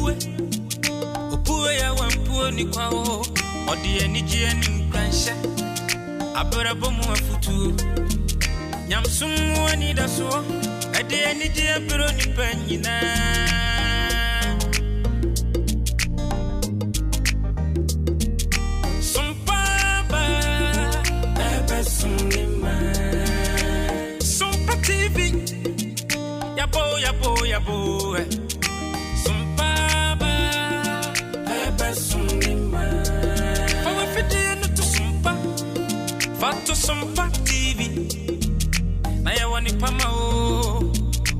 Opue Opue yɛ wampuo ni kwa o Ɔde anigyeɛ ne nkuranhyɛ Abrabɔ mu afutuo Nyamsom mu anidasoɔ Ɛde anigyeɛ brɛ nipa nyinaa Sompa ba ɛbɛsom ne ma Sompa TV Yabo yabo yabo eh. Sompa ba ɛbɛsom ne ma Fa w'afidie no to sompa Fa to Sompa TV Na yɛwɔ nipa ma o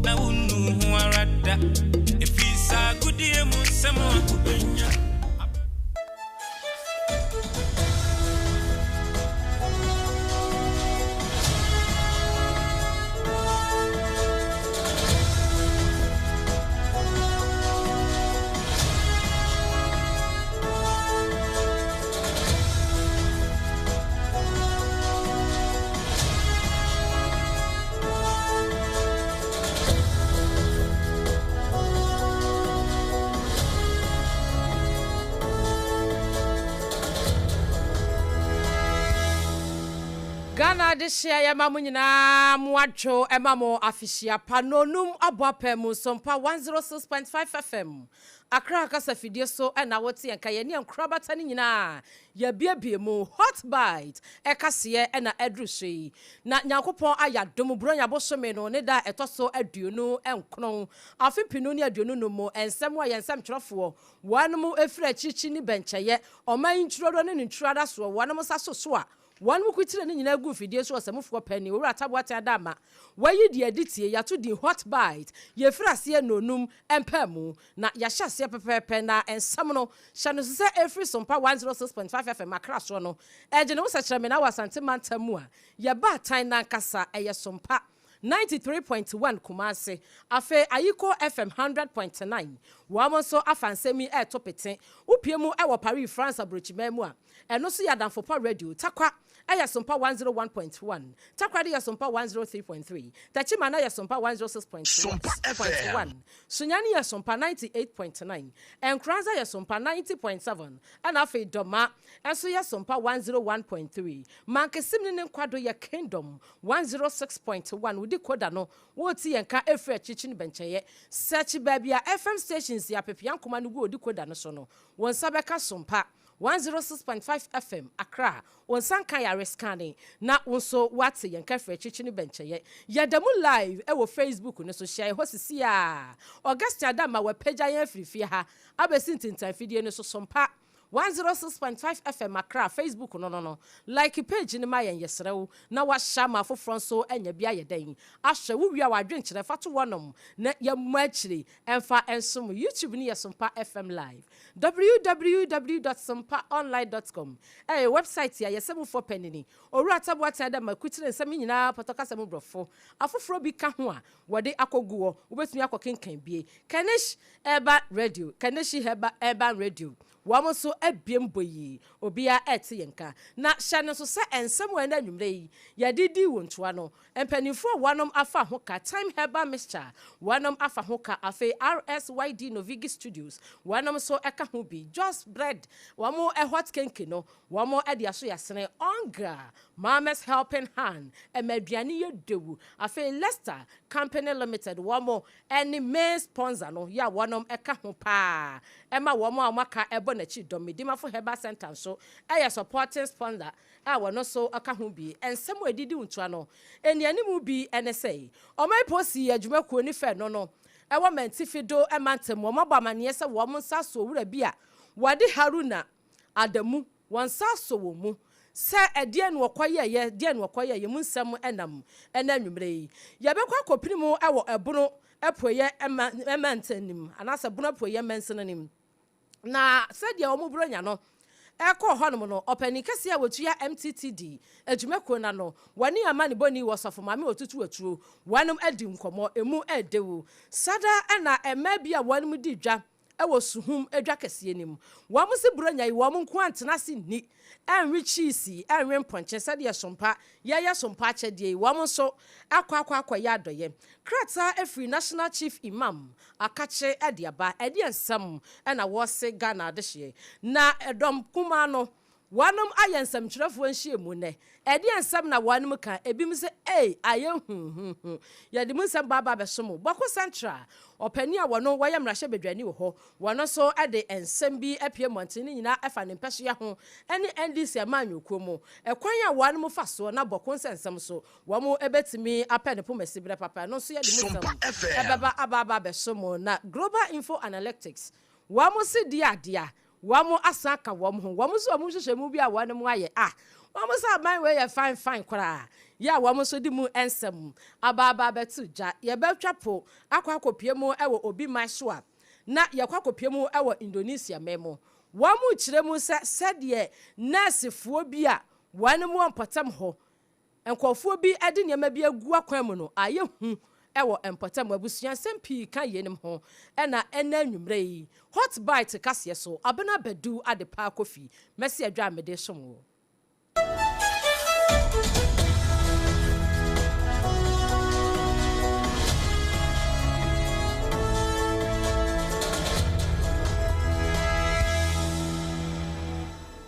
Na wonnu ho ara da Ɛfiri saa agodie mu nsɛm a wobɛnya. Ghana adehyeɛ yɛma mo nyinaa mo adwo ɛma mo afehyia pa nonum abɔ apɛ mu nsompa 106.5 FM Accra kasa fidie so na wote yɛn ka yɛne yɛn nkorabata no nyinaa yɛabiebie mu Hot Bite kaseɛ na aduru so yi na Nyankopɔn ayɛ adom Buronya bosome no ne da a ɛtɔ so 29 afe mpenu ne 25 mu nsɛm a yɛn nsɛmtwerɛfoɔ wɔnom firi akyirikyiri ne bɛnkyɛeɛ ɔman yi ntwirodo ne ne ntwiroada soɔ wɔnom nsa so so a Wɔn kutire no nyinaa gu mfidie so Ɔsamufoɔ panin, Owura Taboateng Adama, wayi deɛ adi tie, yɛato din Hot Bite, yɛfiri aseɛ nnɔnnum mpaamu, na yɛahyɛ aseɛ pɛpɛɛpɛ, na nsɛm no, hyɛ no nso sɛ ɛfiri Sompa 106.5 FM Accra soɔ no, ɛgye ne ho sɛkyerɛmena wɔ Asante mantam mu a, yɛba atan no ankasa, ɛyɛ Sompa 93.1 Kumasi, afei Ayiko FM 100.9, wɔn nso afa nsɛm yi reto pete, wopue mu wɔ Paris, France aburokyiman mu a, Ɛno nso yɛ Adamfo Pa Radio. Tarkwa yɛ Sompa 101.1, Takoradi yɛ Sompa 103.3, Techiman yɛ Sompa 106.1, Sunyani yɛ Sompa 98.9, Nkoranza yɛ Sompa 90.7, ɛna afei Dɔma nso yɛ Sompa 101.3. Mankesim ne ne nkwado yɛ Kingdom 106.1. Wodi Koda no, worete yɛn nka ɛfiri akyirikyiri ne bɛnkyɛeɛ. Search baabi a FM stations yɛ apepea nkoma no gu Odi Koda no so no, wo nsa bɛka Sompa 106.5 FM, Accra, Wo nsa nka yare scanning na wo nso woate yɛn nka firi akyirikyiri no bɛnkyɛeɛ. Yɛda mu live wɔ Facebook no so, hyia yɛn hɔ sisi ara. Augustine Adamma wapagya yɛn afiri fie ha abɛsi ntintan fidie no so, Sompa 106.5 FM, Accra, Facebook no no no. Like page no ma yɛn yɛsrɛ wo na woahyɛ ama afoforɔ nso anya bi ayɛ dɛn ahwɛ. Wowie a w'adwenkyerɛ fa to hɔnom na yɛmmɔ akyire mfa nsom. YouTube no yɛ Sompa FM Live. Www dot sompaonline dot com ɛyɛ wɛbsaet a yɛsɛ mufoɔ panini, Owura Taboateng Adama kukyire nsɛm yi nyinaa pɔtɔ kasa mu brɔfo afoforɔ bi ka ho a wɔde akɔ gu hɔ, wobɛtumi akɔ kenkan bie. Kanish Urban Radio, Kanishi Herba Urban Radio, wɔn nso abiem bɔ yi, obiara ɛrete yɛn nka. Na hyɛ no nso sɛ nsɛm a ɛnɛ anwummerɛ yi yɛde di wo ntoa no, Mpaninfoɔ a wɔnom afa ho ka, Thyme Herbal Mixture, wɔnom afa ho ka, afei RSYD Novigi Studios, wɔnom nso ka ho bi, Jos Bread, wɔn hot kenke no, wɔn de aso yasene, Onga, Mama's Helping Hand, ɛma aduane yɛ dewu, afei Lester Company Limited, wɔn ne main sponsor no, yɛ a wɔnom ka ho paa, ɛma wɔn a wɔaka bɔ n'akyi dɔm, Medimafo Herbal Centre nso yɛ supporting sponsor, a wɔno nso ka ho bi. Nsɛm a ɛdidi ntoa no nnianimu bi ne sɛ, Ɔman Posi Adwumakuo ne fɛ no no wɔ Mantifi do mantam mu. Wɔabɔ amanneɛ sɛ wɔn nsa asɔ owura bi a wɔde Haruna Adamu wɔn nsa asɔ wɔn mu sɛ ɛdeɛn na ɔkɔyɛeɛ, deɛn na ɔkɔyɛeɛ mu nsɛm nam ɛnnɛ anwummerɛ yi. Yɛbɛkɔ akɔpini mu wɔ Ɛbono Apueeɛ mantam no mu anaasɛ Bono Apueeɛ mansini no mu. Na sɛdeɛ wɔn Buronya no rekɔ hɔnom no, ɔpanin kɛseɛ a ɔtua MTTD adwumakuo no ano, wɔne amanebɔni wɔ Sɔfo Maame Otutu Aturo, wɔnom adi nkɔmmɔ, ɛmu ɛɛdɛ o. Sada na mmaa bi a wɔnom di dwa wɔ Suhum dwa kɛseɛ no mu. Wɔn se Buronya yi wɔn nko ara ntena ase nni, ɛnwe kyiisi, ɛnwe mpɔnkye sɛdeɛ sompa yɛyɛ sompa akyɛdeɛ yi, wɔn nso akɔ akɔ akɔyɛ adɔeɛ. Krataa firi National Chief Imam Akakye de aba, ɛdeɛn nsɛm na wɔse Ghana adehyeɛ na dɔm kumaa no Wɔnom ayɛ nsɛmtwerɛfoɔ nhyiamu nnɛ. Ɛdeɛn nsɛm na wɔnom ka? Ebinom se, Ei, ayɛ huhuhu. Yɛde mu nsɛm ba aba abɛso mo. Bawku Central ɔpanin a wɔno wɔyɛ mmarahyɛbadwani wɔ hɔ, wɔno nso de nsɛm bi apue mmɔnten ne nyinaa ɛfa ne mpɛsoa ho ne NDC amanyɔkuo mu ɛkwan a wɔnom fa soɔ na Bawku nsɛnsɛm so wɔn bɛtumi apɛ ne poma siberɛ papa. Ɛno nso yɛde mu nsɛm ɛbɛba aba aba abɛso mo. Na Global Info Analytics wɔn se di adeɛ Wɔn asan aka wɔn ho. Wɔn nso wɔn nhwehwɛmu bi a wɔn ayɛ a, wɔn sɛ aban wei yɛ fine fine koraa, yɛ a wɔn nso de mu nsɛm aba aba abɛto gya. Yɛbɛtwa po akɔ akɔpue mu wɔ obi man so a, na yɛkɔ akɔpue mu wɔ Indonesia man mu. Wɔn kyerɛ mu sɛ sɛdeɛ nɛɛsefoɔ bi a wɔn wɔ mpɔtam hɔ Nkurɔfoɔ bi de nneɛma bi agu akwan mu no ayɛ hu wɔ mpɔtam. Abusua nsɛm pii ka yeinom ho na ɛnnɛ anwummerɛ yi Hot Bite kaseɛ so Abena Badu Adepa Kofi mɛsi adwa a mede som wo.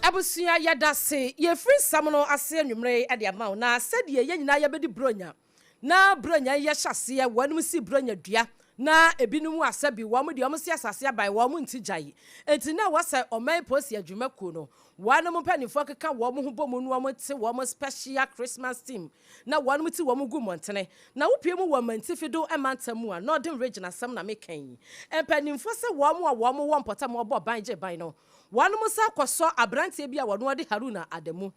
Abusua yɛdase yɛfiri nsɛm no ase anwumerɛ yi de ama wo na sɛdeɛ yɛn nyinaa yɛbɛdi bronya na bronya yi yɛhyɛ aseɛ wɔnom si bronya dua na ebinom asɛ bi wɔn deɛ wɔn si asase aban wɔn nti gyae enti na ɛwɔ sɛ ɔman polisi adwuma kuo no wɔnom mpanimfoɔ keka wɔn ho bɔ mu na wɔn te wɔn special Christmas team na wɔnom ti wɔn gu mmɔntene na wopue mu wɔ mantifi do mantam mu a Northern Region asɛm na meka yi mpanimfoɔ sɛ wɔn a wɔn wɔ mpɔtam wɔbɔ ban gye ban no Wɔnom san kɔsɔ abranteɛ bi a wɔno ɔde Haruna Adamu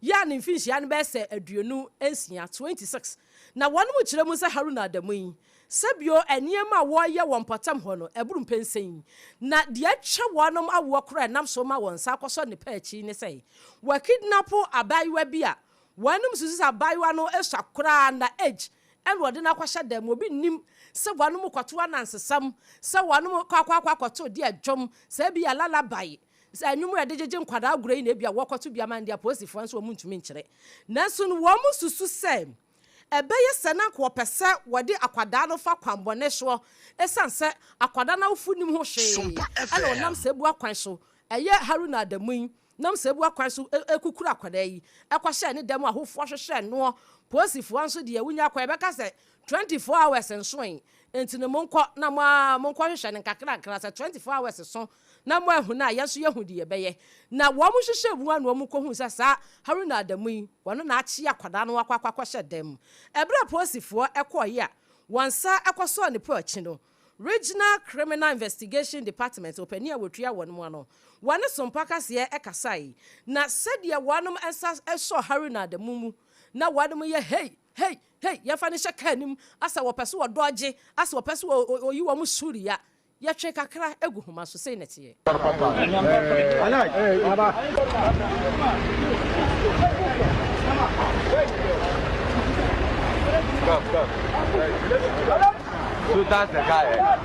yɛ a ne mfinhyia no bɛyɛ sɛ 26, 26, na wɔnom kyerɛ mu sɛ Haruna Adamu yi, sɛbio nneɛma a wɔyɛ wɔ mpɔtam hɔ no ɛboro mpɛnsɛn, na deɛ atwa wɔnom awoɔ koraa ɛnam so ma wɔn san kɔsɔ ne pɛ akyi ne sɛ wɔakidnapo abaayewa bi a wɔnom susu sɛ abaayewa no sua koraa na age ɛna ɔde no akɔhyɛ dan mu. Obi nnim sɛ wɔnom kɔto anansesɛm, sɛ wɔnom kɔ akɔ akɔ akɔto deɛ dwom, sɛ ebia lullaby, sɛ nnwom a yɛde gyegye nkwadaa agorɔ yi na ebia wɔkɔto bi ama no deɛ apolisifoɔ nso wɔn ntumi nkyerɛ. Nanso no wɔn susu sɛ ɛbɛyɛ sɛ na anka wɔpɛ sɛ wɔde akwadaa no fa kwanbɔne soɔ esiane sɛ akwadaa no awofo nnim ho hwee ɛna wɔnam saa bu akwan so ɛyɛ Haruna Adamu yi nam Sebua kwan so rekukuru akwadaa yi kɔhyɛɛ ne dan mu a ahofoɔ hwehwɛɛ noɔ. Polisifoɔ nso deɛ wonya kwan bɛka sɛ 24 hours nsoe nti no monkɔ na mo ara monkɔhwehwɛ no nkakrankra, sɛ 24 hours so na moanhu no a yɛn nso yɛhu deɛ yɛbɛyɛ. Na wɔn hwehwɛɛ mu ara na wɔn kɔhuu sɛ saa Haruna Adamu yi wɔno na akye akwadaa no akɔ akɔ akɔhyɛ dan mu. Ɛberɛ a polisifoɔ kɔeɛ a wɔn nsa kɔsɔɔ ne pɔ akyi no, Regional Criminal Investigation Department ɔpanin a wɔtua wɔn ano, wɔne Sompa Kaseɛ kasae, na sɛdeɛ wɔn nsa sɔɔ Haruna Adamu mu na wɔn yɛ hei, hei, hei, yɛmfa no nhyɛ kaa no mu, asɛ wɔpɛ sɛ wɔdɔgye, asɛ wɔpɛ sɛ wɔyi wɔn suria, yɛtwe kakra gu homa so, sei na ɛteɛ. So that's the guy. Eh?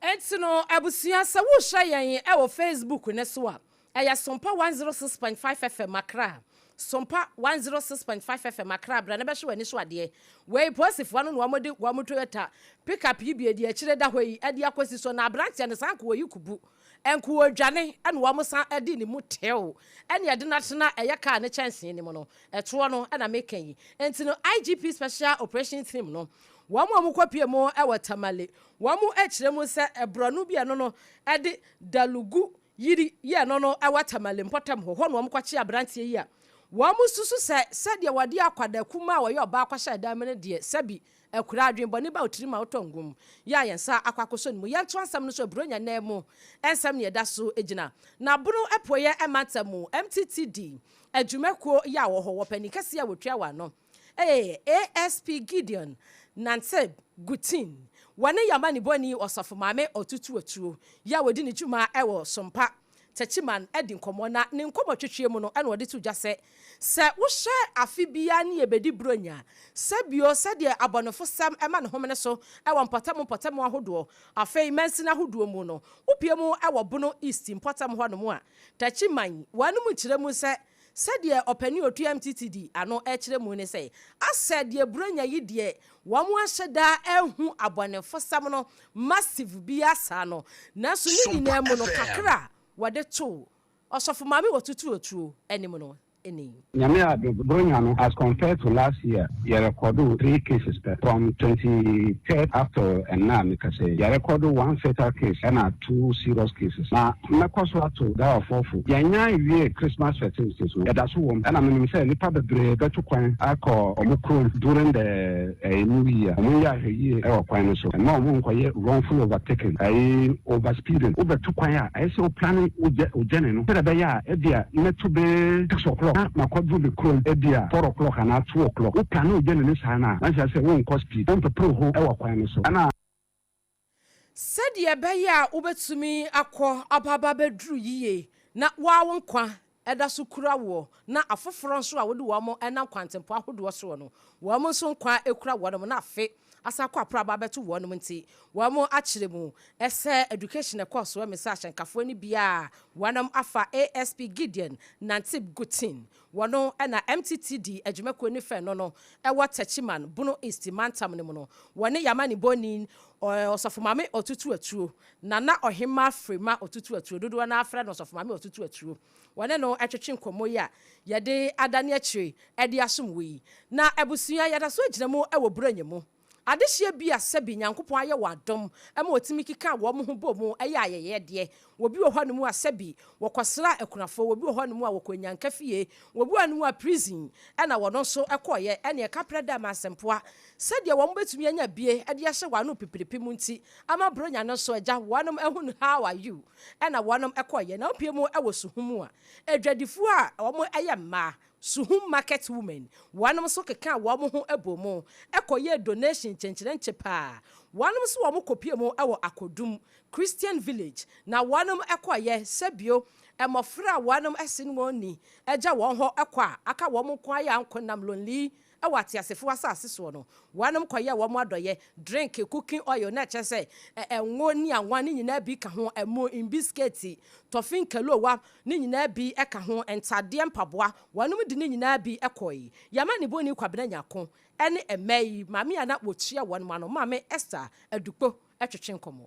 Enti no abusua sɛ wohwɛ yɛn wɔ Facebook no so a, ɛyɛ Sompa 106.5 FM Accra. Sompa 106.5 FM Accra bra na bɛhwɛ w'ani so adeɛ. Wei polisifoɔ no na wɔde wɔn Toyota pickup yi bi adi akyire da hɔ yi de akɔsi so na aberanteɛ no saa nka ɔyi kubu nka ɔredwane ɛna wɔn san de ne mu tew ɛna ɛde no atena ɛyɛ kaa ne kyɛnsee no mu no ɛtoɔ no ɛna meka yi. Enti no IGP Special Operation Team no wɔn a wɔkɔpie mu wɔ Tamale wɔn kyerɛ mu sɛ borɔno bi ɛno no ɛde Dalugu Yiri yɛ no no wɔ Tamale mpɔtam hɔ, hɔ na wɔkɔkyee aberanteɛ yi a Wɔn susu sɛ sɛdeɛ wɔde akwadaa kumaa a ɔyɛ ɔbaa kɔhyɛ dan mu no deɛ, sɛbi akuraa adwenbɔne ba wo tirim a wotɔ ngum yɛ a yɛn nsa akɔ akɔsɔ ne mu. Yɛntoa nsɛm no so Buronya nan mu nsɛm na yɛda so gyina. Na Bono Apueɛ Mantam mu MTTD adwumakuo yɛ a wɔ hɔ wɔ panin kɛseɛ a wɔtua wɔn ano yɛ ASP Gideon Nanteb Gutin. Wɔne Yamanibɔni Ɔsɔfo Maame Ɔtutu Atuo yɛ a wɔdi ne dwuma wɔ Sompa Techiman adi nkɔmmɔ, na ne nkɔmmɔtwetweɛ mu no na ɔde to dwa sɛ, sɛ wohwɛ afe biara ne yɛbɛdi Buronya, sɛ bio sɛdeɛ abɔnefosɛm ma ne homene so wɔ mpɔtam mpɔtam ahodoɔ, afei mansini ahodoɔ mu no, wopue mu wɔ Bono East mpɔtam hɔnom a, Techiman, wɔanom nkyerɛ mu sɛ, sɛdeɛ ɔpanin a ɔtua MTTD ano rekyerɛ mu ne sɛ, asɛ deɛ Buronya yi deɛ wɔn ahyɛ da ahu abɔnefosɛm no massive biara saa no, nanso ne Sompa nyinaa mu no FM. kakra a wɔde too Ɔsɔfo Maame Otutu Otuo anim no ni. Nyame adom, Buronya no as compared to last year yɛ rekɔdo three cases pɛ, from 23rd up to ɛnnɛ a mekasa yi, yɛ rekɔdo one fatal case ɛna two serious cases. Na mɛkɔ so ato Dawafoɔ fo, yɛnnya nwiee Christmas festivities no, yɛda so wɔ mu, ɛna menim sɛ nnipa bebree bɛtu kwan akɔ wɔn kurom during the ɛyi new year, wɔn nyɛ ahwɛyie ɛwɔ kwan no so, mma wɔn nkɔyɛ wrongful overtaking, ɛyi over speeding, wobɛtu kwan a ɛyɛ sɛ wo plane wo wo journey no sɛdeɛ ɛbɛyɛ a ebia mɛtu bɛyɛ 6 o'clock na makɔduru me kurom ebia 4 o'clock anaa 2 o'clock. Wo plane wo journey no saa no a, na kyerɛ sɛ wonkɔ speed, wompepere ho ɛwɔ kwan no so ɛna Sɛdeɛ ɛbɛyɛ a wobɛtumi akɔ aba bɛduru yie na waa wo nkwa ɛda so kura woɔ na afoforɔ nso a wode wɔn nam kwantempɔ ahodoɔ soɔ no, wɔn nso nkwa kura wɔn na afe asa akɔ aporo aba abɛto wɔn nti wɔn akyerɛ mu ɛsɛ education ɛkɔɔ so ɛmi sɛ ahyɛnkafoɔ no bia wɔn afa ASP Gideon Nantib Gutin, wɔn ɛna MTTD adwumakuo ne fɛ no ɛwɔ Techiman Bono East mantam no mu no, wɔne Yamani Boni Ɔsɔfo Maame Ɔtutu Atuo, Nana Ɔhema Firima Ɔtutu Atuo, dodoɔ no afrɛ no Ɔsɔfo Maame Ɔtutu Atuo, wɔne no ɛtwetwe nkɔmmɔ yi a yɛde adane akyire ɛde asom wɔ yi. Na abusua, yɛda so gyina mu ɛwɔ Buronya mu adehyeɛ bi a sɛbi Nyankopɔn ayɛ wɔ adom ma wɔtumi keka wɔn ho bɔ mu ɛyɛ ayɛyɛdeɛ. Wɔbi wɔ hɔ nom a sɛbi wɔkɔsra akunafoɔ, wɔbi wɔ hɔ nom a wɔkɔ nyanka fie, wɔbi wɔ nom a prison ɛna wɔn nso ɛkɔɔyɛ ɛne ɛka prɛ dɛ ama asɛmpoa sɛdeɛ wɔn bɛtumi anya bie ɛde ahyɛ wɔn ano pipiripi mu nti ama Buronya no nso agya wɔnom ɛho how are you ɛna wɔnom ɛkɔɔyɛ. Na wɔpie mu ɛwɔ suhu mu a adwadifoɔ a wɔn ɛyɛ mmaa Suhum market women, wɔnom nso keka wɔn ho bɔ mu ɛkɔyɛ donation nkyɛnkyerɛnkyɛ paa. Wɔnom nso wɔn kɔpie mu ɛwɔ Akodum Christian Village na wɔnom ɛkɔyɛ sɛbio mmɔfra a wɔnom ɛse no wɔn ni ɛgya wɔn hɔ ɛkɔ a aka wɔn nko ayɛ anko nam lonely ɛwɔ ateasefoɔ asase soɔ no, wɔnom kɔyɛ wɔn adɔyɛ, drink, cooking oil na ɛkyɛ sɛ ɛngo ne anwa ne nyinaa bi ka ho, ɛmo biscuit, tɔfin kalowa ne nyinaa bi ɛka ho, ntadeɛ, mpaboa, wɔnom de ne nyinaa bi ɛkɔe. Yɛma ne bɔni Kwabena Nyako ɛne ɛmɛ yi maame a na wɔtua wɔn ano, Maame Esther Adukpo, ɛtwetwe nkɔmmɔ.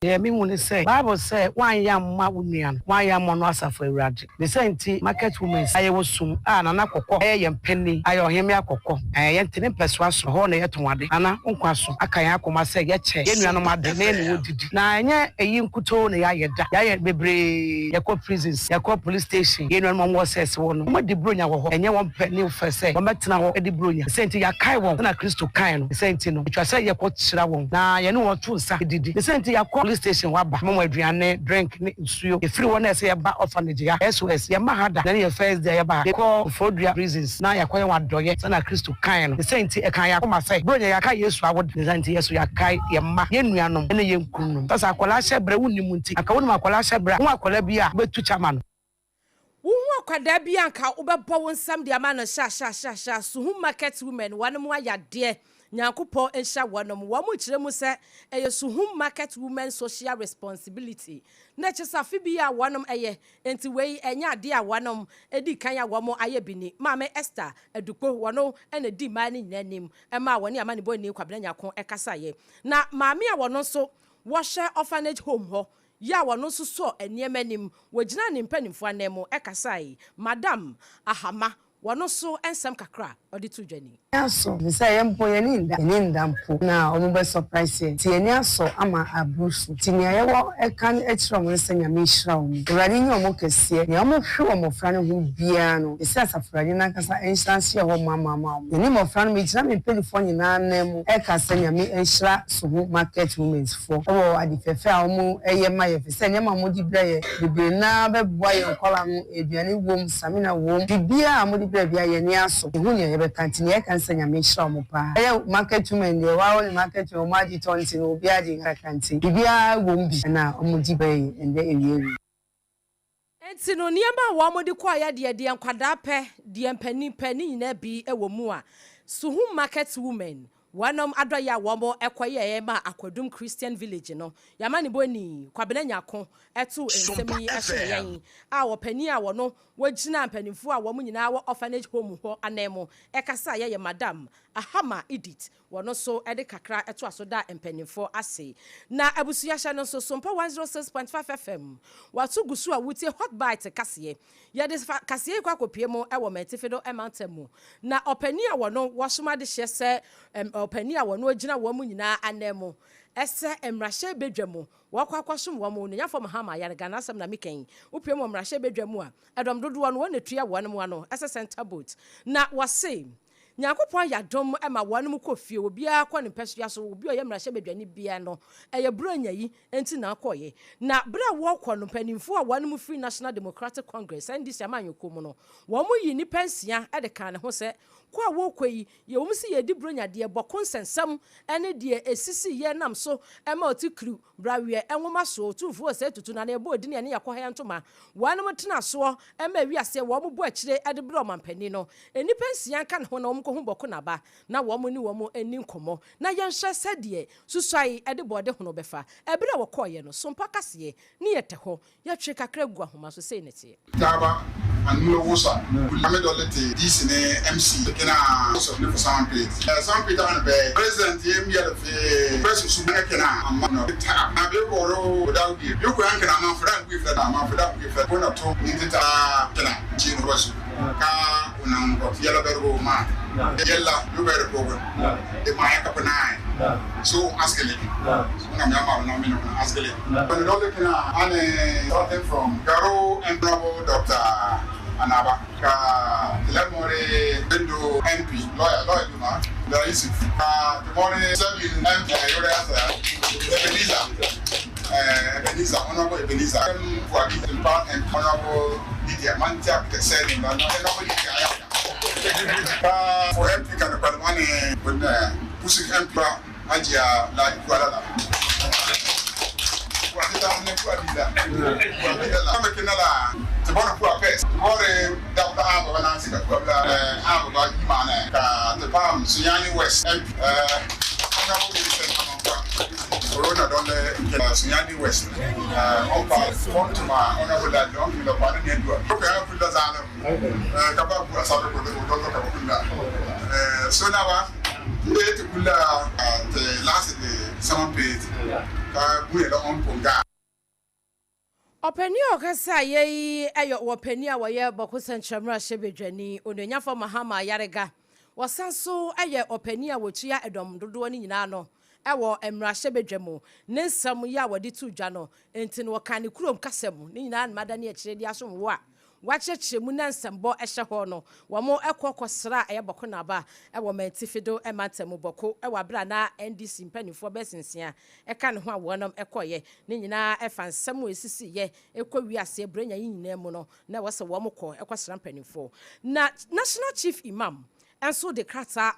Deɛ mehu ne sɛ Bible sɛ woanyɛ amma wo nua no, woanyɛ amma no asafo Awurade ne sɛ nti market women ayɛ wɔ sum a Nana Kɔkɔ ɛyɛ yɛn panni ayɛ ɔhemmea Kɔkɔ ɛɛ yɛnte ne mpɛsoa so hɔ na yɛtɔn ade. Nana wo nkwa so aka yɛn akoma sɛ yɛkyɛ yɛn nuanom ade na yɛne wɔ didi, na ɛnyɛ ɛyi nkutoo na yɛayɛ da. Yɛayɛ bebree. Yɛkɔ prisons, yɛkɔ police station, yɛn nuanom a wɔwɔ cells wɔ no, wɔadi Buronya wɔ hɔ. Ɛnyɛ wɔn pɛ ne fɛ sɛ wɔbɛtena hɔ adi Buronya ne sɛ nti yɛakae wɔn sɛnea Kristo kae no. Ne sɛ nti no ɛtwa sɛ yɛkɔ hyira wɔn na yɛne wɔn to nsa didi. Ne sɛ nti yɛakɔ police station hɔ aba ma wɔn aduane, drink ne nsuo. Yɛfiri hɔ na ɛsɛ yɛba orphanage ha, SOS. Yɛmma ha da na ne yɛ first day a yɛba ha. Yɛkɔ Koforidua prisons na yɛakɔyɛ wɔn adɔyɛ sɛnea Kristo kae no. Ne sɛ nti ɛkaa yɛn akoma sɛ Buronya yɛakae Yesu awoda. Ne sɛ nti yɛn nso yɛakae yɛn mma, yɛn nuanom ne yɛn kununom. Sɛ akwadaa hyɛ berɛ wonnim nti, anka wonim akwadaa hyɛ berɛ a, wohu akwadaa bi a wobɛtu kyɛ ama no. Wohu akwadaa bi anka wobɛbɔ wo nsam de ama no hyɛahyɛahyɛahyɛ. Suhum market women, wɔnom ayadeɛ, Nyankopɔn nhyɛ wɔnom. Wɔn kyerɛ mu sɛ ɛyɛ Suhum market women social responsibility na ɛkyɛ sɛ afe bi a wɔnom ɛyɛ nti wei ɛnyɛ adeɛ a wɔnom edi kan a wɔn ayɛ bi ni. Maame Esther Adukpo, wɔno ɛna di mmaa no nyinaa anim ɛma wɔne amanebɔni Kwabena Nyako ɛkasaeɛ. Na maame a wɔno nso wɔhyɛ orphanage home hɔ yɛ a wɔno nso sɔ nneɛma anim, wɔgyina ne mpanimfoɔ anan mu ɛkasae, Madam Ahama. Wɔno nso nsɛm kakra a ɔde too dwa ni. Asɔ efisɛ yɛn mpo yɛn ani nda, yɛn ani nda mpo na wɔn bɛ surprise yɛn nti yɛn ani asɔ ama aboro so nti nea yɛwɔ ka kyerɛ wɔn ne sɛ Nyame nhyira wɔn, Awurade nyɛ wɔn kɛseɛ, nea wɔn hwɛ wɔ mmɔfra no ho biara no mese Asafo Awurade no ankasa nhyira nhyɛ hɔ ma ma ma wɔn. Yɛne mmɔfra no megyina me mpaninfoɔ nyinaa nan mu ɛka sɛ Nyame nhyira Soho Market Women's foɔ wɔ ade fɛfɛ a wɔn yɛ ma yɛn efisɛ nneɛma a wɔn de brɛ yɛn bebree no ara bɛboa yɛn nkwadaa no, aduane wom, samina wom, biribiara a wɔde brɛ biara yɛn ani asɔ, yɛhu nea yɛbɛka nti nea yɛka ne sɛ Nyame nhyira wɔn paa. Ɛyɛ market women deɛ waa wonim market women wɔn ade tɔ nti no obiara gye nkakra nti biribiara wom bi na wɔde brɛ yɛn ɛndɛ awia yi. Enti no, nneɛma a wɔde kɔeɛ deɛ, deɛ nkwadaa pɛ, deɛ mpanin pɛ, ne nyinaa bi wɔ mu a Suhum Market Women wɔnom adɔeɛ a wɔkɔyɛeɛ maa Akwadum Christian Village no, Yamanibɔni Kwabena Nyarko too nsɛm Sompa yi hyɛɛ FM. yɛn a ɔpanin a wɔno wɔgyina mpanimfoɔ a wɔn nyinaa wɔ Orphanage Home hɔ ananmu kasaeɛ yɛ Madam Ahama Edith. Wɔno nso de kakra toa so da mpaninfoɔ ase. Na abusua hyɛ no nso Sompa 106.5 FM wato gu so a wotie Hot Bite kaseɛ. Yɛde fa kaseɛ yi kɔ akɔpue mu wɔ Mantifido mantam mu. Na ɔpanin a wɔno wɔsom adehyeɛ sɛ ɔpanin a wɔno gyina wɔn nyinaa ananmu sɛ mmarahyɛ badwa mu wɔkɔ akɔsom wɔn Onuonyamfoɔ Mahama Ayariga n'asɛm na meka yi. Wopue mu wɔ mmarahyɛ badwa mu a ɛdɔm dodoɔ no wɔn na ɛtua wɔn ano sɛ center boat. Na wɔse Nyankopɔn ayɛ adom ma wɔnom kɔ fie, obiara kɔ ne mpɛsoa so, obi a ɔyɛ mmarahyɛbadwani biara no, ɛyɛ Buronya yi nti na ɔkɔeɛ. Na berɛ a wɔrekɔ no, mpanimfoɔ a wɔnom firi National Democratic Congress, NDC amanyɔkuo mu no, wɔn yii nnipa nsia de kaa ne ho sɛ, kɔ a wɔrekɔ yi, yɛwɔ mu sɛ yɛredi Buronya deɛ, bɔko nsɛnsɛm ne deɛ ɛsisiiɛ nam so ma ɔte kiriw Braweɛ nwoma soɔ, Otumfoɔ Osei Tutu na na ɛbɔ odin a ɛne Yɛkɔ Ha Ntoma. Wɔnom tena soɔ ma wiaseɛ wɔn bɔ akyire de brɛ ɔmanpanin no. Nnipa nsia nka ne ho na wɔn kɔhu Bɔko Naba na wɔn ne wɔn nni nkɔmmɔ na yɛnhwɛ sɛdeɛ Susuae de bɔɔde hono bɛfa. Ɛberɛ a wɔkɔeɛ no, Sompa kaseɛ ne yɛtɛ hɔ. Yɛtwe kakra gu ahoma so, sei na ɛteɛ. Taaba anu la wusa ame dɔ le te DC ne MC kena of ne fo sound plate sound plate an bɛ president ye mi yɛlɛ fe press su ne kena amma no ta na be boro da wi yo ko an kena ma fra ngui fra ma fra ngui fra ko na to ni te ta kena ji no su ka unan ko yɛlɛ bɛ ma yɛla yo bɛ ko e ma ya ka panai so askele una mi ama na mi no askele but no le kena ane starting from Garo Honorable Dr. Anaba ka Lemore Bendo MP lawyer lawyer Duma da Yusuf ka Temore Sabin MP Yore Asa Ebenezer Ebenezer Honorable Ebenezer M Fuadi Mpa and Honorable Lydia Mantia Kese na Honorable Lydia Ayaka ka for MP ka no when Pusik MP Ajia la Kualala Corona don le Sunyani West on pa honorable don mi lo pa ni edu ko ka fu da zalo ka ba ku asabe ko do do ka ku la so na wa e te kula te last the summer page ka bu le on ponga. Ɔpanin a ɔkasa yɛyi ɛyɛ wɔpanin a wɔyɛ Bɔko Central mmarahyɛbadwani Onuonyamfoɔ Mahama Ayariga. Wɔsan so ɛyɛ ɔpanin a wɔtua ɛdɔm dodoɔ no nyinaa no ɛwɔ mmarahyɛbadwa mu. Ne nsɛm yi a wɔde to dwa no nti no wɔka ne kurom kasa mu ne nyinaa no mada ne akyire de asom wo a wakyerɛkyerɛ mu na nsɛmbɔ ɛhyɛ hɔ no wɔn ɛkɔ kɔsra ɛyɛ Bɔko Naba ɛwɔ Mantifido ɛmantam Bɔko ɛwɔ abere na NDC mpanimfoɔ bɛsinsia ɛka ne ho a wɔnom ɛkɔyɛ ne nyinaa ɛfa nsɛm a esisi yɛ ɛkɔ wiase brenya yi nyinaa mu no na ɛwɔ sɛ wɔn kɔ ɛkɔsra mpanimfoɔ. Na National Chief Imam ɛnso de krataa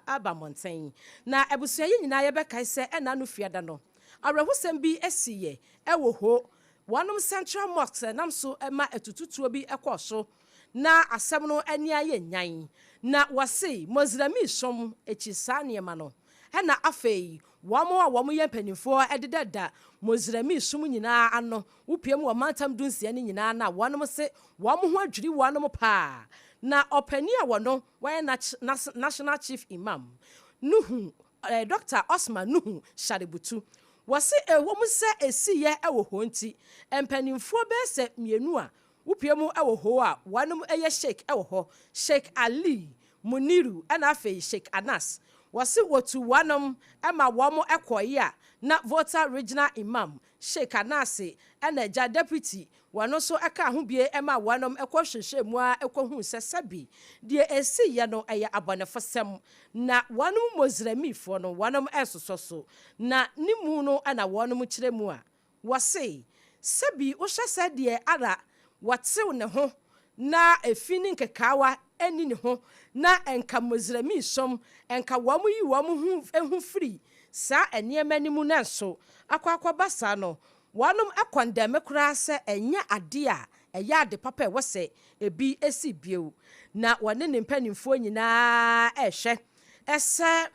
aba mmɔnten na abusua yi nyinaa yɛbɛkae sɛ ɛna no fiada no awerɛhosɛm bi asi yɛ ɛwɔ hɔ wɔnom Central Mosque nam so ɛma atututuo bi ɛkɔɔ so na asɛm no ani ayɛ nyan na wɔse Mɔsrami som akyi saa nneɛma no ɛna afei wɔn a wɔn yɛ mpanimfoɔ ɛdedada Mɔsrami som nyinaa ano wopie mu wɔ mantam 16 no nyinaa na wɔnom se wɔn ho adwiri wɔnom paa. Na ɔpanin a wɔno wɔyɛ National Chief Imam Nuhu Dr. Osman Nuhu Shaributu wɔse ɛwɔ mu sɛ esiyɛ ɛwɔ hɔ nti mpanimfoɔ bɛyɛ sɛ mmienu a Wopue mu wɔ Ho a, wɔnom yɛ Sheik wɔ hɔ, Sheik Ali Muniru ɛna afei Sheik Anas. Wɔse wɔtuu wɔnom ma wɔn kɔeɛ a na Volta Regional Imam, Sheik Anas ɛna agya Deputy, wɔno nso kaa ho bie ma wɔnom kɔ hwehwɛɛ mu ara kɔhuu sɛ sɛbi deɛ ɛsiiɛ no ɛyɛ abɔnefosɛm na wɔnom Mozramifoɔ no wɔnom nsosɔ so na ne mu no na wɔnom kyerɛ mu a Wɔse, Sɛbi wohwɛ sɛ deɛ ara wɔtew ne ho na efi ne nkekaawa nni ne ho na nka Mozremi som, nka wɔn yi wɔn ho ho firi saa nneɛma no mu nanso akɔ akɔba saa no, wɔnom kɔndɛme koraa sɛ ɛnyɛ adeɛ a ɛyɛ ade papa a ɛwɔ sɛ ebi si bio. Na wɔne ne mpanimfoɔ nyinaa rehwɛ sɛ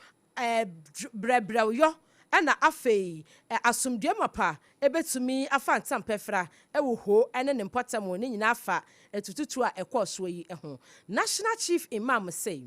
brɛbrɛwyɔ na afei asomdwoe mapa betumi afa ntampɛfra wɔ Ho ne ne mpɔtam ne nyinaa fa atututu a ɛkɔɔ soɔ yi ho. National Chief Imam se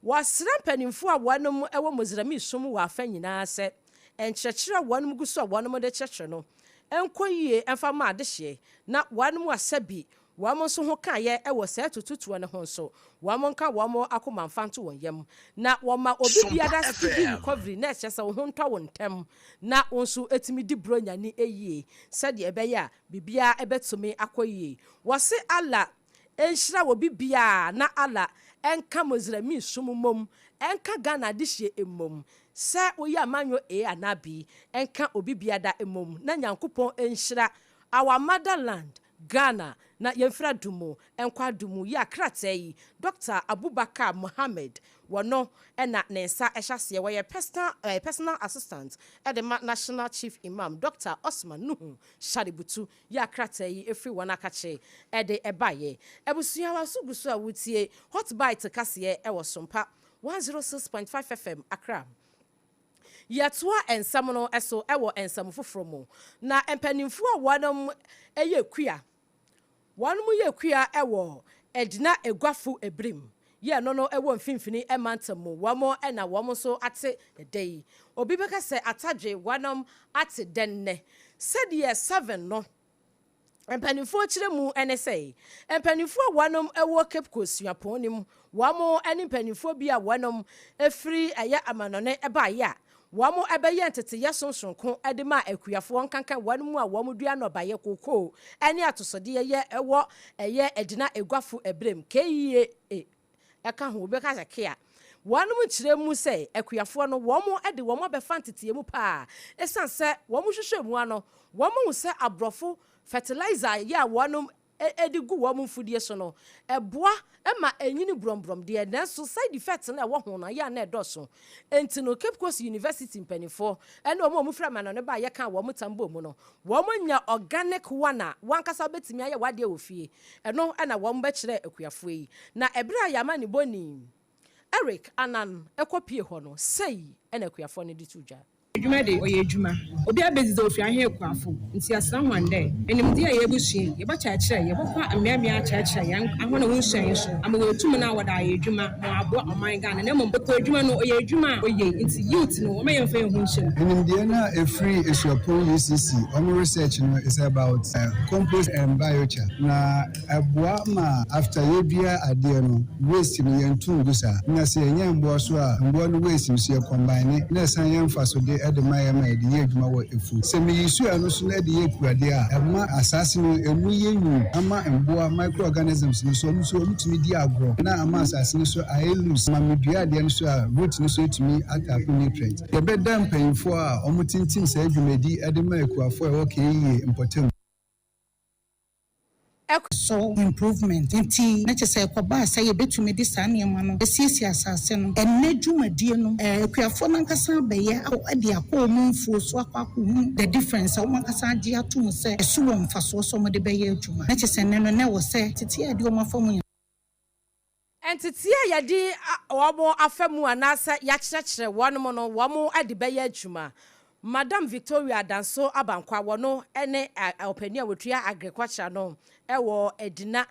wɔsrɛ mpanimfoɔ a wɔnom wɔ Mozrami som wɔ afa nyinaa sɛ nkyerɛkyerɛ a wɔnom gu so a wɔnom de kyerɛkyerɛ no nkɔ yie mfa mma adehyeɛ na wɔnom a sɛbi Wɔn nso ho kaeɛ wɔ saa atututuo no ho nso, wɔn nka wɔn akoma mfa nto wɔn yam, na wɔma obi Sompa biara speedy FM. recovery, na ɛkyerɛ sɛ wo ho ntɔ wo ntɛm, na wo nso tumi di Buronya ni yie, sɛdeɛ ɛbɛyɛ a biribiara bɛtumi akɔ yie. Wɔse Allah nhyira obi biara na Allah nka Mozrami som mmom, nka Ghana adehyeɛ mmom, sɛ woyɛ amanyɔ A anaa B, nka obi biada mmom, na Nyankopɔn nhyira our motherland Ghana na yɛmfiri adom mu nkɔ adom mu yi a krataa yi Dɔkta Abubakar Mohammed wɔ no na ne nsa hyɛ aseɛ. Wɔyɛ Personal Assistant de ma National Chief Imam Dɔkta Osman Nuhu Shaributu yi a krataa yi firi wɔn akakye de baeɛ. Abusua w'aso gu so a wotie Hot Bite kaseɛ wɔ Sompa 106.5 FM Accra. Yɛtoa nsɛm no so wɔ nsɛm foforɔ mu. Na mpanimfoɔ a wɔnom yɛ kua, wɔnom yɛ kua wɔ Edina Eguafo Ebirim, yɛ no no wɔ mfimfini mantam mu, wɔn na wɔn nso ate dɛ yi. Obi bɛka sɛ atadwe wɔnom ate dɛ nnɛ. Sɛdeɛ seven no Mpanimfoɔ kyerɛ mu ne sɛ, mpanimfoɔ a wɔnom wɔ Cape Coast suapɔn no mu, wɔn ne mpanimfoɔ bi a wɔnom firi ɛyɛ amanɔne baeɛ a wɔn bɛyɛ nteteyɛ sonsoronko de maa akuafoɔ nkanka wɔn mu a wɔn dua nnɔbaeɛ, kookoo ne atosodeɛ yɛ wɔ ɛyɛ Adina Eguafo Abirem, KEA. Ɛka ho, obi bɛka sɛ kea. Wɔnom nkyerɛ mu sɛ akuafoɔ no wɔn de wɔn abɛfa nteteɛ mu paa ɛsiane sɛ wɔn hwehwɛ mu ano wɔn ahu sɛ aborɔfo fertilizer yɛ a wɔnom de gu wɔn mfudie so no ɛboa ma ɛnyini brɔmbrɔm deɛ nanso side effect no a ɛwɔ ho no ayɛ a na ɛdɔɔso. Enti no Cape Coast University mpaninfoɔ ne wɔn a wɔfiri amanɔne baeɛ kaa wɔn tam bɔɔ mu no wɔn anya organic one a wankasa wobɛtumi ayɛ w'adeɛ wɔ fie. Ɛno na wɔbɛkyerɛɛ akuafoɔ yi. Na ɛberɛ a Yamanibɔni Eric Annan kɔpue hɔ no, sei na akuafoɔ no de too dwa. Edwuma de, ɔyɛ edwuma. Obiara bedzi dza ofi ahɛn ekuafo. Ntsi yɛsera hɔn dɛ, enyimdzee a yeebusua yi, yɛbɔkyerɛkyerɛ, yɛbɔkɔ mbeambea akyerɛkyerɛ hɛn ahɔn a wonnsuae yi so ama woeetum na wɔdze ayɛ edwuma ma wɔaaboa ɔman Ghana. Na mbom ekuadwuma no, ɔyɛ edwuma a oye ntsi youth no, wɔmma yɛmfa hɛnho nhyɛ mu. Nimdeɛ no a ɛfiri Asuapɔn UCC wɔn research no is about compost and biochar na ɛboa ma after yɛdua adeɛ no waste no yɛnto ngu saa na sɛ yɛnya mmoa so a mmoa no waste no so yɛ combine na ɛsan yɛ mfasode de ma yɛn ma yɛde yɛ adwuma wɔ afuo. Sɛ meyi soil no so na ɛde yɛ kuadeɛ a ɛma asaase no ɛmu yɛ nwunu ama mmoa microorganisms no so wɔn nso wɔtumi di agorɔ na ama asaase no so ayɛ loose ma medua adeɛ no so a root no so atumi atap nutrient. Yɛbɛda mpanyimfoɔ a wɔtintim saa dwumadi de ma akuafoɔ a ɛwɔ KEA mpɔtam. Soil improvement nti na kyerɛ sɛ ɛkɔbaa sɛ yɛbɛtumi de saa nneɛma no asiesie asase no. Ɛnnɛ dwumadie no, akuafoɔ no ankasa abɛyɛ akɔ de akɔ wɔn mfuo so akɔ akɔhunu the difference a wɔn ankasa agye atom sɛ ɛso wɔ mfasoɔ sɛ wɔde bɛyɛ adwuma. Na kyerɛ sɛ ɛnnɛ no na ɛwɔ sɛ tete a yɛde wɔn afa mu Nteteɛ a yɛde wɔn afa mu anaasɛ yɛakyerɛkyerɛ wɔn no, wɔn de bɛyɛ adwuma. Madam Victoria Danso Abankwa, wɔno ne ɔpanin a wɔtua Agriculture no wɔ Adina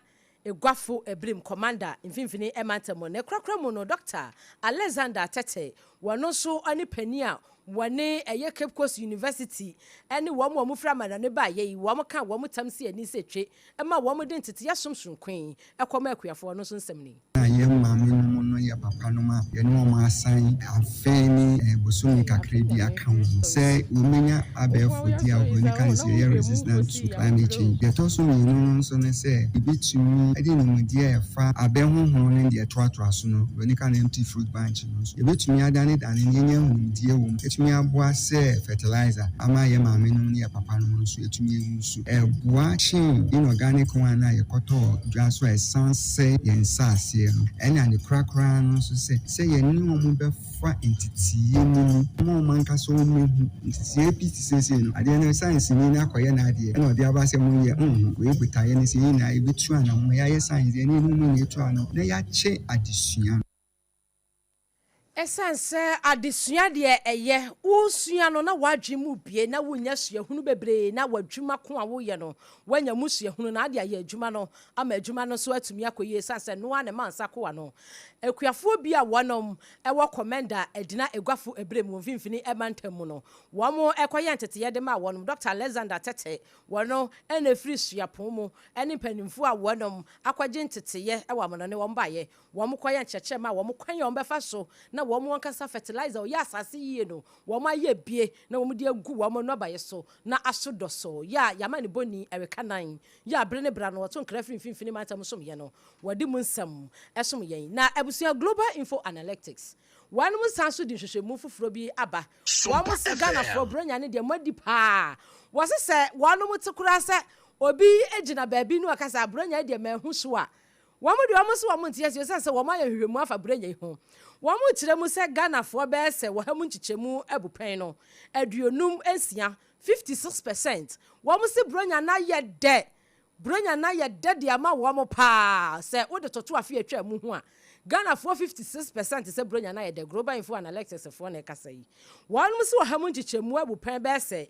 Eguafo Ebirim Commander Mfimfini Mantam mu. Ne korakora mu no, Dɔkta Alexander Tete, wɔno nso ne panin a Wɔne ɛyɛ Cape Coast University ne wɔn a wɔfiri amanɔne baeɛ yi, wɔn ka wɔn tam si ani sɛ twe ma wɔn de nteteɛ som soronko yi kɔma akuafoɔ no nso nsɛm ni. A yɛn maamenom no yɛ papanom a yɛne wɔn asan afe ne bosome kakra bi aka ho sɛ wɔbɛnya abɛɛfo di a oburoni ka no sɛ yɛyɛ resistant to climate change. Deɛ ɛtɔ so mmienu no nso ne sɛ yɛbɛtumi de nimdeɛ a ɛfa abɛ honhono ne deɛ ɛtoatoa so no, oburoni ka no empty fruit bunch no nso, yɛbɛtumi adanedane na yɛanya nimdeɛ wɔ mu atumi aboa sɛ fertilizer ama yɛn maamenom ne yɛn papanom nso atumi ayi so. Ɛboa kyɛn inorganic one a yɛkɔtɔɔ dwa so a ɛsan sɛe yɛn nsaaseɛ no. Ɛna ne korakora no nso sɛ, sɛ yɛne wɔn bɛfa nteteeɛ no mu ma wɔn ankasa wɔmmɛhu nteteeɛ bi te seesei no, adeɛ no science ni no akɔyɛ n'adeɛ ɛna ɔde aba sɛ monyɛ nhu. Wei botaeɛ ne sɛ yɛn nyinaa yɛbɛtu anammɔn, yɛayɛ science, yɛne yɛn mu nyinaa atu anammɔn na yɛakyɛ adesua no. Esiane sɛ adesua deɛ ɛyɛ, woresua no na w'adwene mu rebue na worenya suahunu bebree na w'adwuma ko a woreyɛ no woanya mu suahunu na ade ayɛ adwuma no ama adwuma no nso atumi akɔ yie esiane sɛ ɛno ara na ɛma nsa ko ano. Akuafoɔ bi a wɔnom wɔ Komenda Adina Eguafo Ebirem wɔ Mfimfini Mantam mu no wɔn kɔyɛɛ nteteeɛ de maa wɔnom Dɔkta Alexander Tete wɔn na ɛfiri suapɔn mu ne mpanimfoɔ a wɔnom akɔgye nteteeɛ wɔ amanɔne wɔn baeɛ Wɔkɔyɛ nkyerɛkyerɛ ma wɔn kwan a wɔbɛfa so na wɔn ankasa fertilizer a ɔyɛ asase yie no wɔn ayɛ bie na wɔn de agu wɔn nnɔbaeɛ so na aso dɔsɔ yɛ a yɛama ne bɔni ɛreka nan yɛ a bere ne bere ano wɔto nkra firi mfimfini mantam som yɛ no wɔde mu nsɛm som yɛn na abusua Global Info Analytics wɔnom san so de nhwehwɛmu foforɔ bi aba wɔn se Ghanafoɔ Buronya ne deɛ moadi paa wɔse sɛ wɔnom te koraa sɛ obi gyina baabi na ɔka sɛ Buronya yi deɛ manhu so a Wɔn deɛ wɔn se wɔn nte aseɛ ɛsiane sɛ wɔn ayɛ nhwehwɛmu afa Buronya yi ho. Wɔn kyerɛ mu sɛ Ghanafoɔ bɛyɛ sɛ wɔha mu nkyekyɛmu abupɛn no 56, 56%, wɔn se Buronya no ayɛ dɛ, Buronya no ayɛ dɛ de ama wɔn paa sɛ wode toto afe a atwaa mu ho a. Ghanafoɔ 56% sɛ Buronya no ayɛ dɛ, Global Info Analytics foɔ na ɛkasa yi. Wɔn se ɔha mu nkyekyɛmu abupɛn bɛyɛ sɛ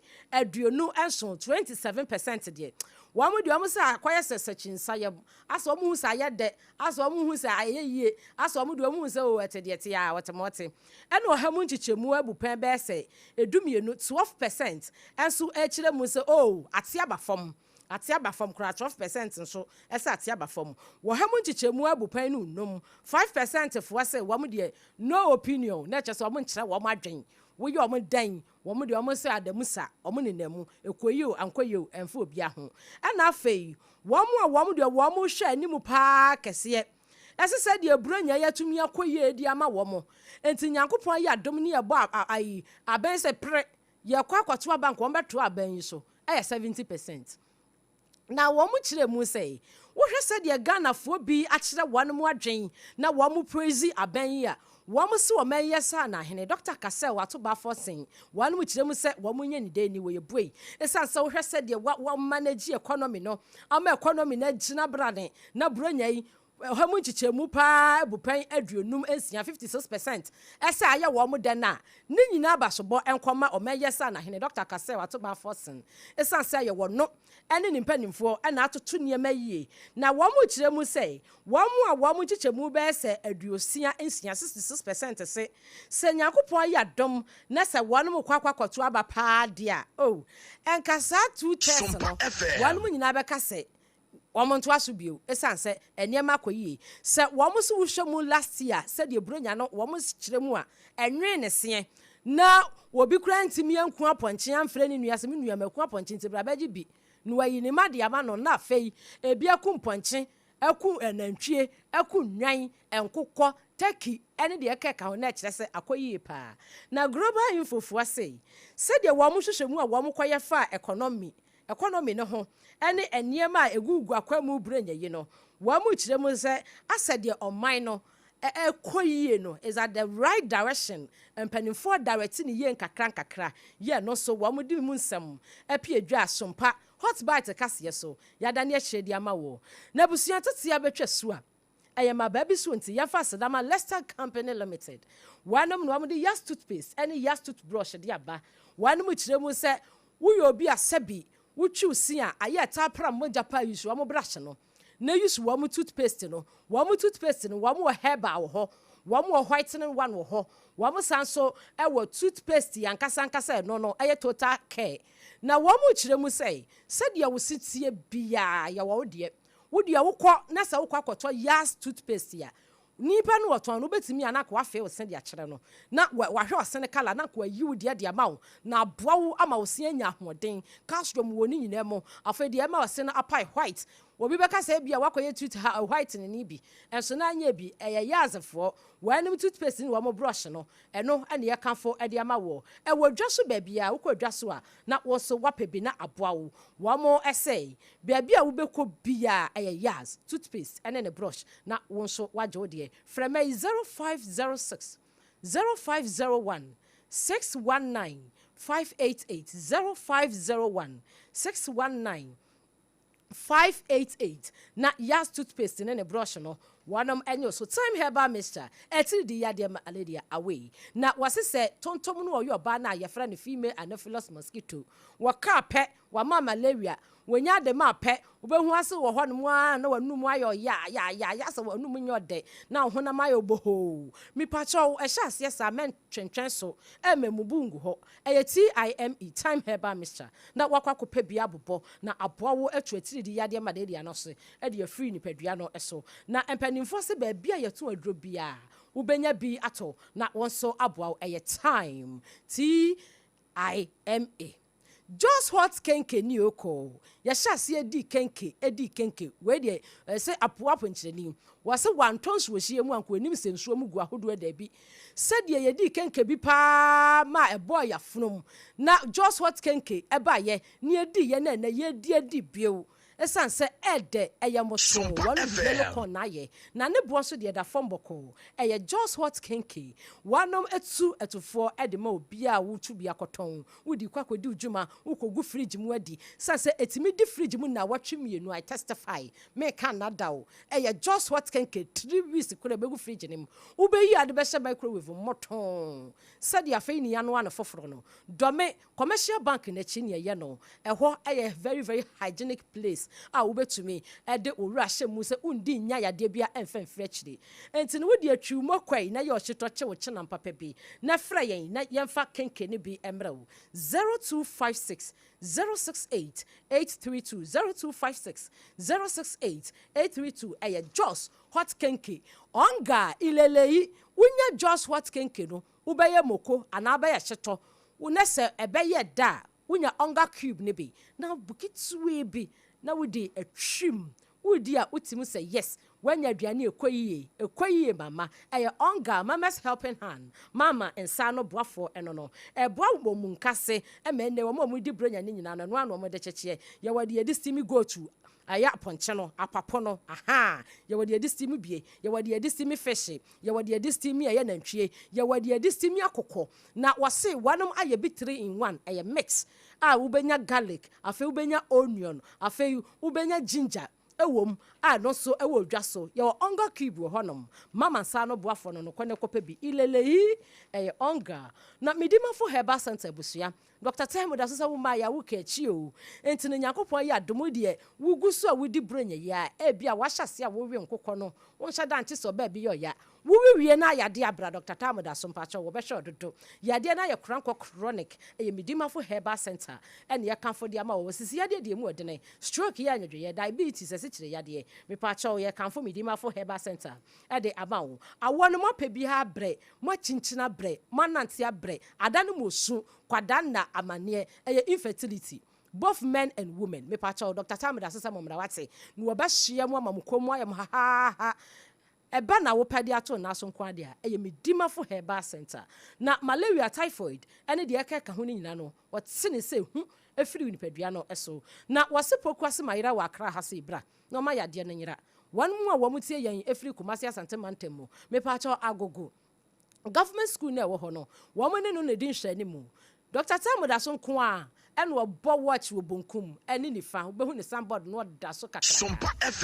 27, 27% deɛ, wɔn deɛ wɔn se akɔyɛ sɛ sɛkyinsa yam. Asɛ wɔn hu sɛ ayɛ dɛ, asɛ wɔn hu sɛ ayɛ yie, asɛ wɔn deɛ wɔn hu sɛ oo ɛte deɛ ɛte aa, ɔte ma ɔte. Ɛna ɔha mu nkyekyɛmu abupɛn bɛyɛ sɛ 12, 12%, nso ɛkyerɛ mu sɛ oo ate aba fam, ate aba fam koraa, 12% nso sɛ ate aba fam. Wɔ ha mu nkyekyɛmu abupɛn no nnum, 5% foɔ sɛ wɔn deɛ no opinion, na ɛkyerɛ sɛ wɔn nkyerɛ wɔn adwen, woyɛ wɔn dɛn, wɔn deɛ wɔn sɛ adamusa, wɔn nenam mu, ɛkɔ yie o, ankɔ yie o, ɛmfa obiara ho. Ɛna afei Wɔn a wɔn deɛ wɔn hwɛ anim paa kɛseɛ ɛse sɛ deɛ Buronya yi atumi akɔ yie de ama wɔn nti Nyankopɔn ayɛ adom ne yɛbɔ ayi abɛn sɛ pere yɛkɔ akɔto aba nka wɔn bɛto abɛn yi so ɛyɛ 70%. Na wɔn kyerɛ mu sɛ wohwɛ sɛdeɛ Ghanafoɔ bi akyerɛ wɔn adwen na wɔn praise abɛn yi a Wɔn se wɔn ɛnyɛ saa na ahene Dɔkta Cassel ato bafoɔ sen wɔn kyerɛ mu sɛ wɔn nyɛ ne dɛn ni wɔ yɛ buei ɛsiane sɛ wohwɛ sɛdeɛ wa wa manage economy no ama economy no agyina brane na buronya yi ɔha mu nkyekyɛmu paa abupɛn 56, 56%, ɛsɛ ayɛ wɔn dɛn a ne nyinaa abasobɔ nkɔma wɔn ɛnyɛ saa na ahene Dɔkta Cassel ato bafoɔ sen ɛsiane sɛ ɛyɛ wɔn no ɛne ne mpanimfoɔ na atoto nneɛma yie na wɔn kyerɛ mu sɛ Wɔn a wɔn nkyekyɛmu bɛyɛ sɛ 66, 66 percent, se, sɛ Nyankopɔn ayɛ adom na sɛ wɔnom kɔ akɔ akɔto aba paa deɛ a, oh, ɛnka saa two thirds no, wɔnom nyinaa bɛka sɛ wɔn ntoa so bio, esiane sɛ nneɛma akɔ yie. Sɛ wɔn nso wohwɛ mu last year sɛdeɛ Buronya no wɔn kyerɛ mu a, ɛnwee ne seɛ. Na obi koraa ntumi anku apɔnkye amfrɛ ne nua sɛ, me nua maku apɔnkye nti bra bɛgye bi. Na wayi ne mma de ama no, na afei ebi aku mpɔnkye aku anantwie, aku nnwan, nkokɔ, turkey ne deɛ ɛkeka ho na ɛkyerɛ sɛ akɔ yie paa. Na Global Info foɔ se, sɛdeɛ wɔn nhwehwɛmu a wɔn kɔyɛ faa ɛkɔnɔmi, economy, no ho ne nneɛma a ɛgugu akwan mu brɛ yi no, wɔn kyerɛ mu sɛ asɛ deɛ ɔman no ɛrekɔ yie no is at the right direction, mpanimfoɔ direct no yie nkakra nkakra, yɛ ɛno nso wɔn de mu nsɛm apue dwa sompa Hot Bite kaseɛ so, yɛadane akyire de ama wo. Na abusua tetea bɛtwa su a, ɛyɛ mmabaa bi so nti yɛmfa aseda ma Lester Company Limited. Wɔnom na wɔde Yas Toothpaste ne Yas Toothbrush de aba. Wɔnom kyerɛ mu sɛ woyɛ obi a sɛbi wotwiw se a ayɛ ɛtaa pram mogya paa use wɔn brush no na use wɔn toothpaste no. Wɔn toothpaste no wɔn wɔ herbal wɔ hɔ. Wɔn wɔ whitening one wɔ hɔ. Wɔn san so wɔ toothpaste ankasa ankasa, ɛno no ɛyɛ Total Care. Na wɔn kyerɛ mu sɛ sɛdeɛ wo se tie biara, yɛwɔ wo deɛ. Wo deɛ wokɔ na sɛ wokɔ akɔtɔ Yas toothpaste a, nipa no wɔtɔn no, wobɛtumi a na akɔ afei wo se de akyerɛ no na wahwɛ ɔse ne colour na akɔ ayi wo deɛ de ama wo na aboa wo ama wo se anya ahoɔden. Calcium wɔ ne nyinaa mu. Afei deɛ ɛma ɔse no apae white, obi bɛka sɛ ebia wakɔyɛ tooth ha white ne ne bi ɛnso na anyɛ bi. Ɛyɛ Yasefoɔ wɔanim toothpaste ne wɔn brush no. Ɛno ɛne yɛkamfo ɛde ama wɔ ɛwɔ dwa so. Baabi a wokɔ dwa so a, na wɔn nso wapɛ bi na aboa wo. Wɔn ɛsɛ baabi a wobɛkɔ bia, ɛyɛ Yas toothpaste ɛne ne brush na wɔn nso wagye wo deɛ. Frɛmɛ yi, 0506 0501 619 588, 0501 619 588, na Yas toothpaste ne ne brush no wɔnom ɛnyɛ so. Time Herbal Mixture ɛtiri di yadeɛ malaria away. Na wɔse sɛ tontom no ɔyɛ ɔbaa no a yɛfrɛ no female Anopheles mosquito, wɔkaa pɛ wama malaria wɔnya ade ma pɛ, wobɛhu ase wɔ hɔ nom a na wɔnum ayɛ ɔya ya ya ya, sɛ wɔnum nyɛ ɔdɛ na honam ayɛ obohoo. Mipakyɛw, ɛhyɛ aseɛ saa, mɛntwentwɛn so ɛmɛ mu bu ngu hɔ. Ɛyɛ Time, Time Herbal Mixture na wakɔ akɔpɛ bi abobɔ na aboa wo atu atiri di yadeɛ malaria no so ɛde afiri nipadua no so. Na mpanimfoɔ sɛ baabi a yɛto aduro biara, wobɛnya bi atɔ na wɔn nso aboa wo. Ɛyɛ Time, Time. Jos Hot Kenke ni oko yɛhyɛ aseɛ di kenke, edi kenke wei deɛ ɛsɛ apoa apɔnkyerɛni. Wɔsɛ wantɔ nsuohyia mu anko anim sɛ nsuo mu gu ahodoɔ daabi. Sɛdeɛ yɛdi kenke bi paa ma ɛbɔɔ yɛafonom na Jos Hot Kenke ɛbaayɛ ne yɛdi yɛ na ɛnɛ yɛdi adi bio, ɛsiane sɛ ɛɛdɛ, ɛyɛ moto wɔn de yellow corn na ayɛ na ne boɔ nso deɛ da fam bɔkɔɔ. Ɛyɛ Jos Hot Kenke. Wɔnom etu ɛtofoɔ ɛde ma obiara a wotu bi akɔtɔn, wodi kɔ akɔdi dwuma, wokɔgu fridge mu adi sɛ ɛtumi di fridge mu na wɔtwe 2. I testify, meka nada o. Ɛyɛ Jos Hot Kenke. 3 weeks kora ɛbɛgu fridge no mu, wobɛyi ade bɛhyɛ microwave mmɔtɔn sɛdeɛ afei ne yɛanoa no foforɔ no. Dɔme Commercial Bank n'akyi ne ɛyɛ no. Ɛhɔ ɛyɛ very very hygienic place a wobɛtumi ɛde owura hyɛ mu sɛ wondi nya yadeɛ bi a ɛmfa mfiri akyire. Nti no wode atwiw mu akɔi na yɛ ɔhyetɔ kye wo kyenam papa bi na frɛ yɛn na yɛmfa kenke no bi mmerɛ wo, 0256 068 832, 0256 068 832. Ɛyɛ Jos Hot Kenke ɔnga ileleyi. Wonya Jos Hot Kenke no, wobɛyɛ moko anaa wobɛyɛ hyetɔ wo ne sɛ ɛbɛyɛ da a wonya Onga cube ne bi na buketewa bi na wode atwim wodi a, wotumi sɛ yes, wanya aduane ɛkɔ yie, ɛkɔ yie mama. Ɛyɛ Onga, mama's helping hand, mama nsa no boafoɔ. Ɛno no ɛboa wɔ mu nkase ɛma ɛnɛ wɔn a wɔdi bronya ne nyinaa no, ɛno ano wɔn de kyekyeɛ. Yɛwɔ deɛ yɛde steam goat, ɛyɛ apɔnkye no, apapo no aha. Yɛwɔ deɛ yɛde steam bie, yɛwɔ deɛ yɛde steam fish, yɛwɔ deɛ yɛde steam ɛyɛ nantwie, yɛwɔ deɛ yɛde steam akokɔ. Na wɔse wɔnom ayɛ bi three in one. Ɛyɛ mix a wobɛnya garlic, afei wobɛnya onion, afei wobɛnya ginger ɛwɔ mu a no nso ɛwɔ odwa so. Yɛwɔ Onga cube wɔ hɔnom. Mama nsa no boafoɔ no nokɔ ne kɔpɛ bi ileleyi. Ɛyɛ Onga na Medimafo Herbal Center abusua. Dr Tɛm da so sɛ wo mmaa yɛ awo ka akyi o. Nti no Nyankopɔn yɛ adom deɛ wogu so a wodi buronya yi a, ebi a wahyɛ ase a wowe nkokɔ no, wonhyɛ da nte sɛ ɔbaa bi yɛ ɔya. Wowi wie na ayadeɛ abra Dr Tam da so. Mpakyɛw, wɔbɛhwɛ ɔdodo yadeɛ no ayɛ korankɔ chronic. Ɛyɛ Medimafo Herbal Center ɛne yɛkamfo de ama wɔ sisi yadeɛ deɛ mu ɔdene, stroke yɛ anwadwoyɛ, diabetes, ɛsikyire yadeɛ. Mepakyɛw, yɛkamfo Medimafo Herbal Center ɛde ama wo. Awoɔ no moapɛ biara brɛ, moakyinkyina brɛ, moanante abrɛ, ada no mu osu kwadaa nna amanneɛ. Ɛyɛ infertility, both men and women. Mepakyɛw, Dr Tam da so sɛ mo mmara wate na wɔbɛhyia mu ama mo kɔn mu ayɛ mo hahaha. Ɛba na wopɛ de ato nna so nko adeɛ a, ɛyɛ Medimafo Herbal Center. Na malaria, typhoid ɛne deɛ ɛka ɛka ho no nyinaa no, wɔte ne sɛ hu efiri nipadua no so. Na wɔse poku ase ma yera wɔ Akra ha sɛ bra na ɔma yadeɛ no nyera. Wɔn mu a wɔn tie yɛn efiri Kumasi, Asante mantam mu, mepaakyɛw, Agogo Government School na ɛwɔ hɔ no, wɔn ne no na edi nhwɛani mu. Dr Tam da so nko a. Ɛna ɔbɔ watch wɔ bonkum ne nifa. Wobɛhu ne signboard no ɔda so kakraka.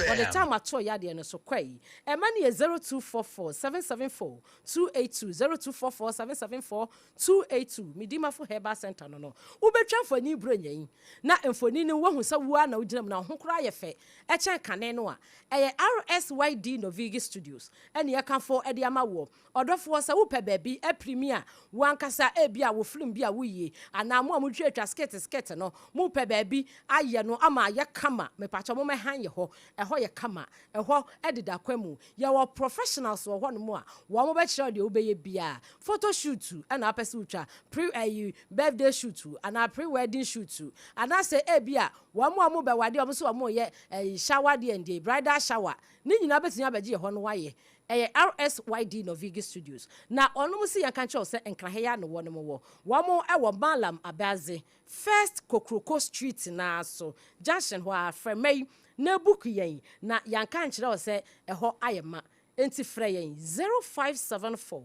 Wɔde time ato yadeɛ no so. Kɔ yi. Ɛma no yɛ 0244 774 282, 0244 774 282. Medimafo Herbal Center no no. Wobɛtwa mfoni Buronya yi na mfoni no woahu sɛ wo ara na wogyina mu na wo ho koraa yɛ fɛ kyɛn kane no a. Ɛyɛ RSYD Novigi Studios ɛne ɛkamfo de ama woɔ. Ɔdɔfoɔ, sɛ wopɛ baabi apirimi a, wo ankasa ebia wo film bi a woyie anaa mo a motwatwa skit skit no, mopɛ baabi ayɛ no ama ayɛ kama, mepakyɛw mommɛhan yɛ hɔ. Ɛhɔ yɛ kama. Ɛhɔ deda kwa mu. Yɛwɔ professionals wɔ hɔnom a wɔbɛkyerɛ wo deɛ wobɛyɛ biara. Photo shoot na wopɛ sɛ wotwa, pre ɛyi birthday shoot anaa pre wedding shoot, anaasɛ ebia wɔn a wɔbɛware a wɔn nso wɔreyɛ ɛyi shower deɛ ndeɛ, bridal shower, ne nyinaa bɛtumi abɛgye yɛ hɔ na woayɛ. Ɛyɛ RSYD Novigi Studios. Na wɔnom se yɛnka nkyerɛ wo sɛ Nkrahe yi ara na wɔnom wɔ. Wɔn wɔ Mallam Abeadze, First Kokroko Street no ara so, junction hɔ ara. Frɛ mma yi na book yɛn na yɛanka ankyerɛ wo sɛ ɛhɔ ayɛ ma. Enti frɛ yɛn 0574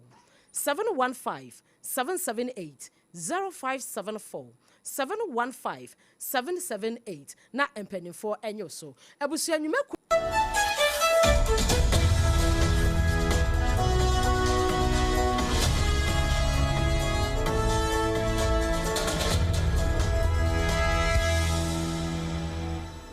715 778, 0574 715 778 na mpanimfoɔ nye wo so. Abusua nnwuma kuo.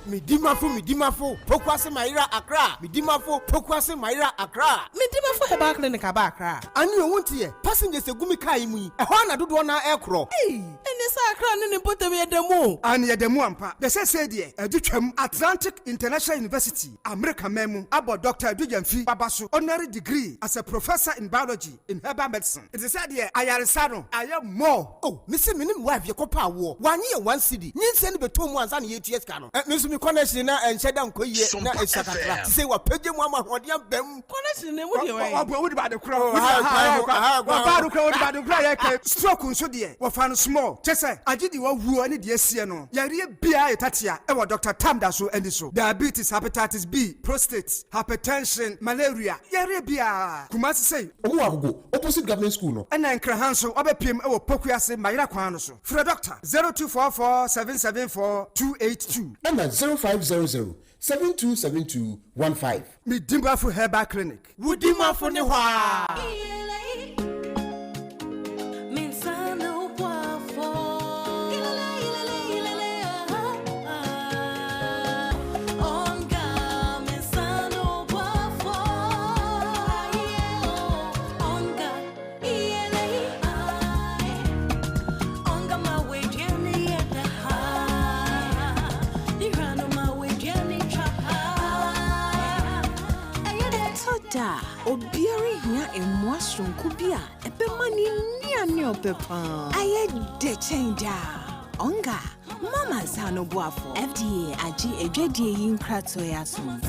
Medimafo Medimafo Pokuase Mayera Accra Medimafo Pokuase Mayera Accra. Medimafo Herbal Clinic aba Accra. Ane o wonteɛ, passengers egu me car yi mu yi, ɛhɔ ara na dodoɔ no ara ɛrekorɔ. Ei! Ɛnneɛ sɛ Accra ne ne mpɔtam yɛ da mu o. Aane yɛda mu ampa. Na seesei deɛ adu twam. Atlantic International University, Amerika man mu, abɔ Dɔkta Adu Gyamfi aba so honorary degree as a Professor in Biology in Herbal Medicine. Nti sɛ deɛ ayaresa no ayɛ more. Oh me se me ne me wife yɛkɔ pɛ awoɔ wanye yɛ one cedi nyinsɛn no bɛtɔ mu ansa na yɛtua sika no eh me nso me connection na ɛnhyɛ da nkɔ yie na ɛsua kakra te sɛ wapagya mu ama ahoɔden aba mu. Connection no emu deɛ wɛn. Ɔbɔ wode ba de korɔ wɔba de korɔ wode ba de korɔ yɛ kɛ stroke nso deɛ wɔfa no small kyɛ sɛ agye deɛ wawuo ne deɛ asie no yareɛ biara yɛ tatea ɛwɔ Doctor Tam da so ani so diabetes hepatitis B prostate hypertension malaria yareɛ biara Kumasi sei. Ɔmo wɔ Agogo opposite government school no. Ɛna Nkraha nso wabɛpiem wɔ Pokuase Mayera kwan no so. Frɛ Dɔkta, 0244 774 282. Ɛna 0500 7272 15. Me Dimafo Herbal Clinic. Wo Dimafo ne hɔ aa. Ɛtɔ da a, obiara hia mmoa soronko bi a ɛbɛma ne nnuane ɔpɛ paa ayɛ dɛ kyɛn daa. Ɔnga, mama nsa no boafo. FDA agye adwadie yi nkratoɔ yi atom.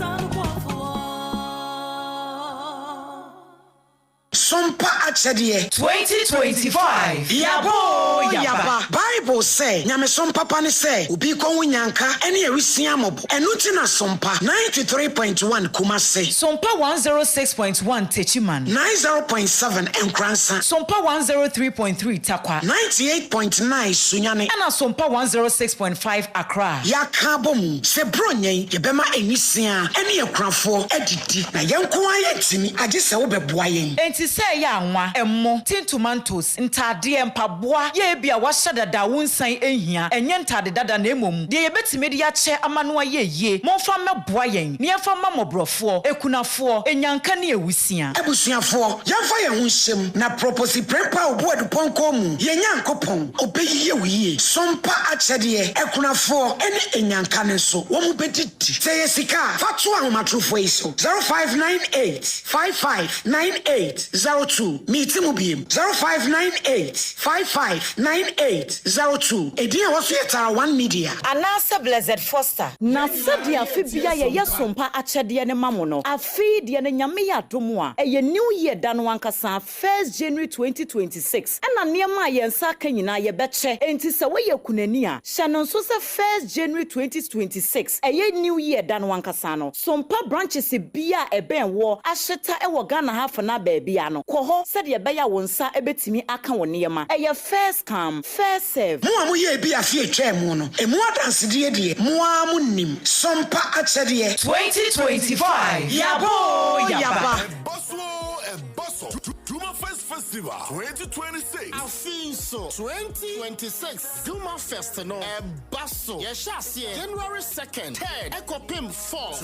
Sompa akyɛdeɛ. 2025 Yaba oo yaba. Bible sɛ, Nyamesom papa ne sɛ obi rekɔhu nnyanka ne awisiaa mmɔbɔ. Ɛno nti na Sompa 93.1 Kumasi. Sompa 106.1 Techiman. 90.7 Nkoransa. Sompa 103.3 Tarkwa. 98.9 Sunyani. Ɛna Sompa 106.5 Accra. Yɛaka abɔ mu sɛ Buronya yi yɛbɛma nwisiaa ne akunafoɔ adidi. Na yɛn nko ara yɛntumi, agye sɛ wobɛboa yɛn. Enti sɛ ɛyɛ anwa, ɛmo, tin tomatoes, ntaadeɛ, mpaboa, yɛ ebia wɔahyɛ dada a wonsan nhia, ɛnyɛ ntaade dada na mmom deɛ yɛbɛtumi de akyɛ ama no ayɛ yie, momfa mmɛboa yɛn na yɛmfa mma mmɔborɔfoɔ, akunafoɔ, anyanka ne awusia. Abusuafoɔ, yɛmfa yɛn ho nhyɛ mu, na Proposi Prempeh a ɔbu adupɔnkɔ mu, yɛn Nyankopɔn, ɔbɛyie wo yie. Sompa akyɛdeɛ, akunafoɔ ne anyanka no nso, wɔbɛdidi. Sɛ ɛyɛ sika a, fa to ahomatorofoɔ yi so, 0598 55 98 02. Mete mu biem, 0598 55 98 02. Edin a ɛwɔ so yɛ Tara One Media. Anaasɛ Blessed Foster. Na sɛdeɛ afe bia yɛyɛ sompa akyɛdeɛ no ma mo no, afe yi deɛ no Nyame yɛ adom a, ɛyɛ New Year da no ankasa, First January 2026, ɛna nneɛma a yɛn nsa aka nyinaa yɛbɛkyɛ. Enti sɛ woyɛ kunani a, hyɛ no nso sɛ First January 2026, ɛyɛ New Year da no ankasa no, Sompa branches biaa a ɛbɛn woɔ ahyeta wɔ Ghana ha afenaa baabiaa no, kɔ. Kɔ hɔ sɛdeɛ ɛbɛyɛ a wo nsa bɛtumi aka wo nneɛma. Ɛyɛ first come, first serve. Mo a moyɛɛ bi afe a etwaa mu no, emu adansedie deɛ, mo ara monim. Sompa akyɛdeɛ. 2025 Yaba oo yaba. Ɛba so oo ɛba so Dwuma Fest Festival 2026. Afei nso 2026 Dwuma Fest no ɛba so. Yɛhyɛ aseɛ January 2nd, 3rd ɛkɔpem 4th,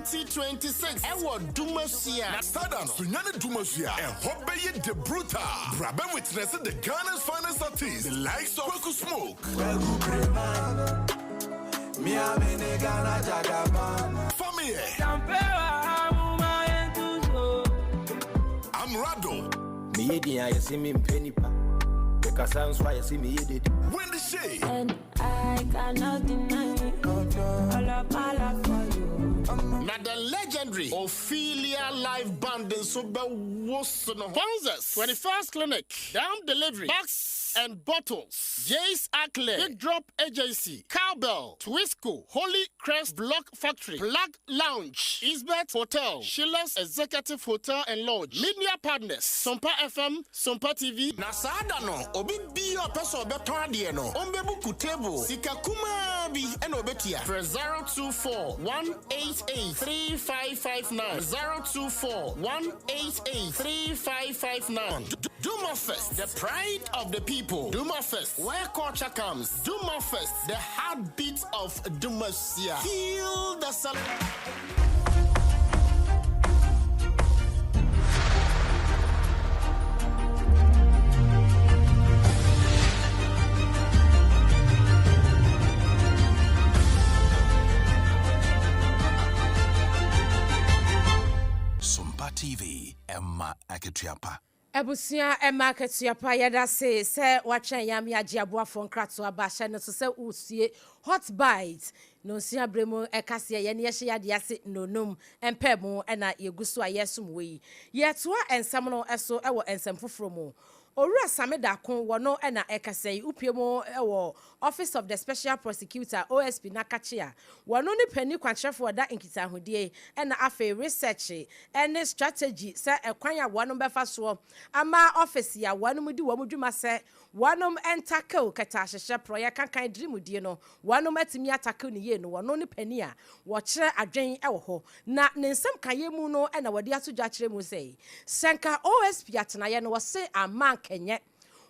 2026 ɛwɔ Dumasua. Na Sada no, Sunyani Dumasua, ɛhɔ bɛyɛ the brutal. Bra bɛ witness the Ghana's finest artists, the likes of Kweku Smoke. Kweku Breman, Miami ne Ghana Jagaban. Fameye. Amerado. Meyɛ din a yɛse mempɛ nipa. Mekasa nso a yɛse meyɛ dede. Wendy Shay. And I cannot deny it. All of my love for you. Na the legendary Ophelia Live Band nso bɛwoso no. Sponsors, 21st Clinic, Dam Delivery, Bags and Bottles, Jace Ackley, Big Drop Agency, Cowbell, Twisco, Holy Crest Block Factory, Plug Lounge, Isbet Hotel, Sheila's Executive Hotel and Lodge, Media Partners, Sompa FM, Sompa TV. Na saa da no, obi biara a ɔpɛ sɛ ɔbɛtɔn adeɛ no, ɔmmɛbuku table. Sika kumaa bi na ɔbɛtua. Frɛ 024 188 3559, 024 188 3559. Duma Fest, the pride of the people. Duma Fest, where culture comes. Duma Fest, the heartbeat of Dumasia. Feel the celebration. Sompa TV, ɛma akatua pa. Abusua ɛma akatua pa yɛdase sɛ watwɛn yɛn ama yɛagye aboafoɔ nkratoɔ aba hyɛ no so sɛ wosie hot bite nonsua berɛ mu ɛkaseɛ yɛne yɛhyɛ yadeɛ ase nonum mpɛ mu ɛna yɛgu so a yɛsom wɔ yi yɛtoa nsɛm no so ɛwɔ nsɛm foforɔ mu Owura Same Darko wɔ no na ɛkasa yi, wopue mu wɔ Office of the Special Prosecutor, OSP, n'akakye a, wɔno ne panin kwankyerɛfoɔ a ɔda nkitahodie ɛna afei research ne strategy sɛ ɛkwan a wɔnom bɛfa soɔ ama office a wɔnom di wɔn dwuma sɛ wɔnom ntackle kɛtɛahyehyɛ, porɔeɛ, kankan, dirimudie no wɔnom atumi atackle no yie no, wɔno ne panin a wɔkyerɛ adwen wɔ hɔ. Na ne nsɛm kaeɛ mu no na wɔde ato dwa kyerɛ mu sɛ, sɛ nka OSP atenaeɛ no wɔse amma anka ɛnyɛ.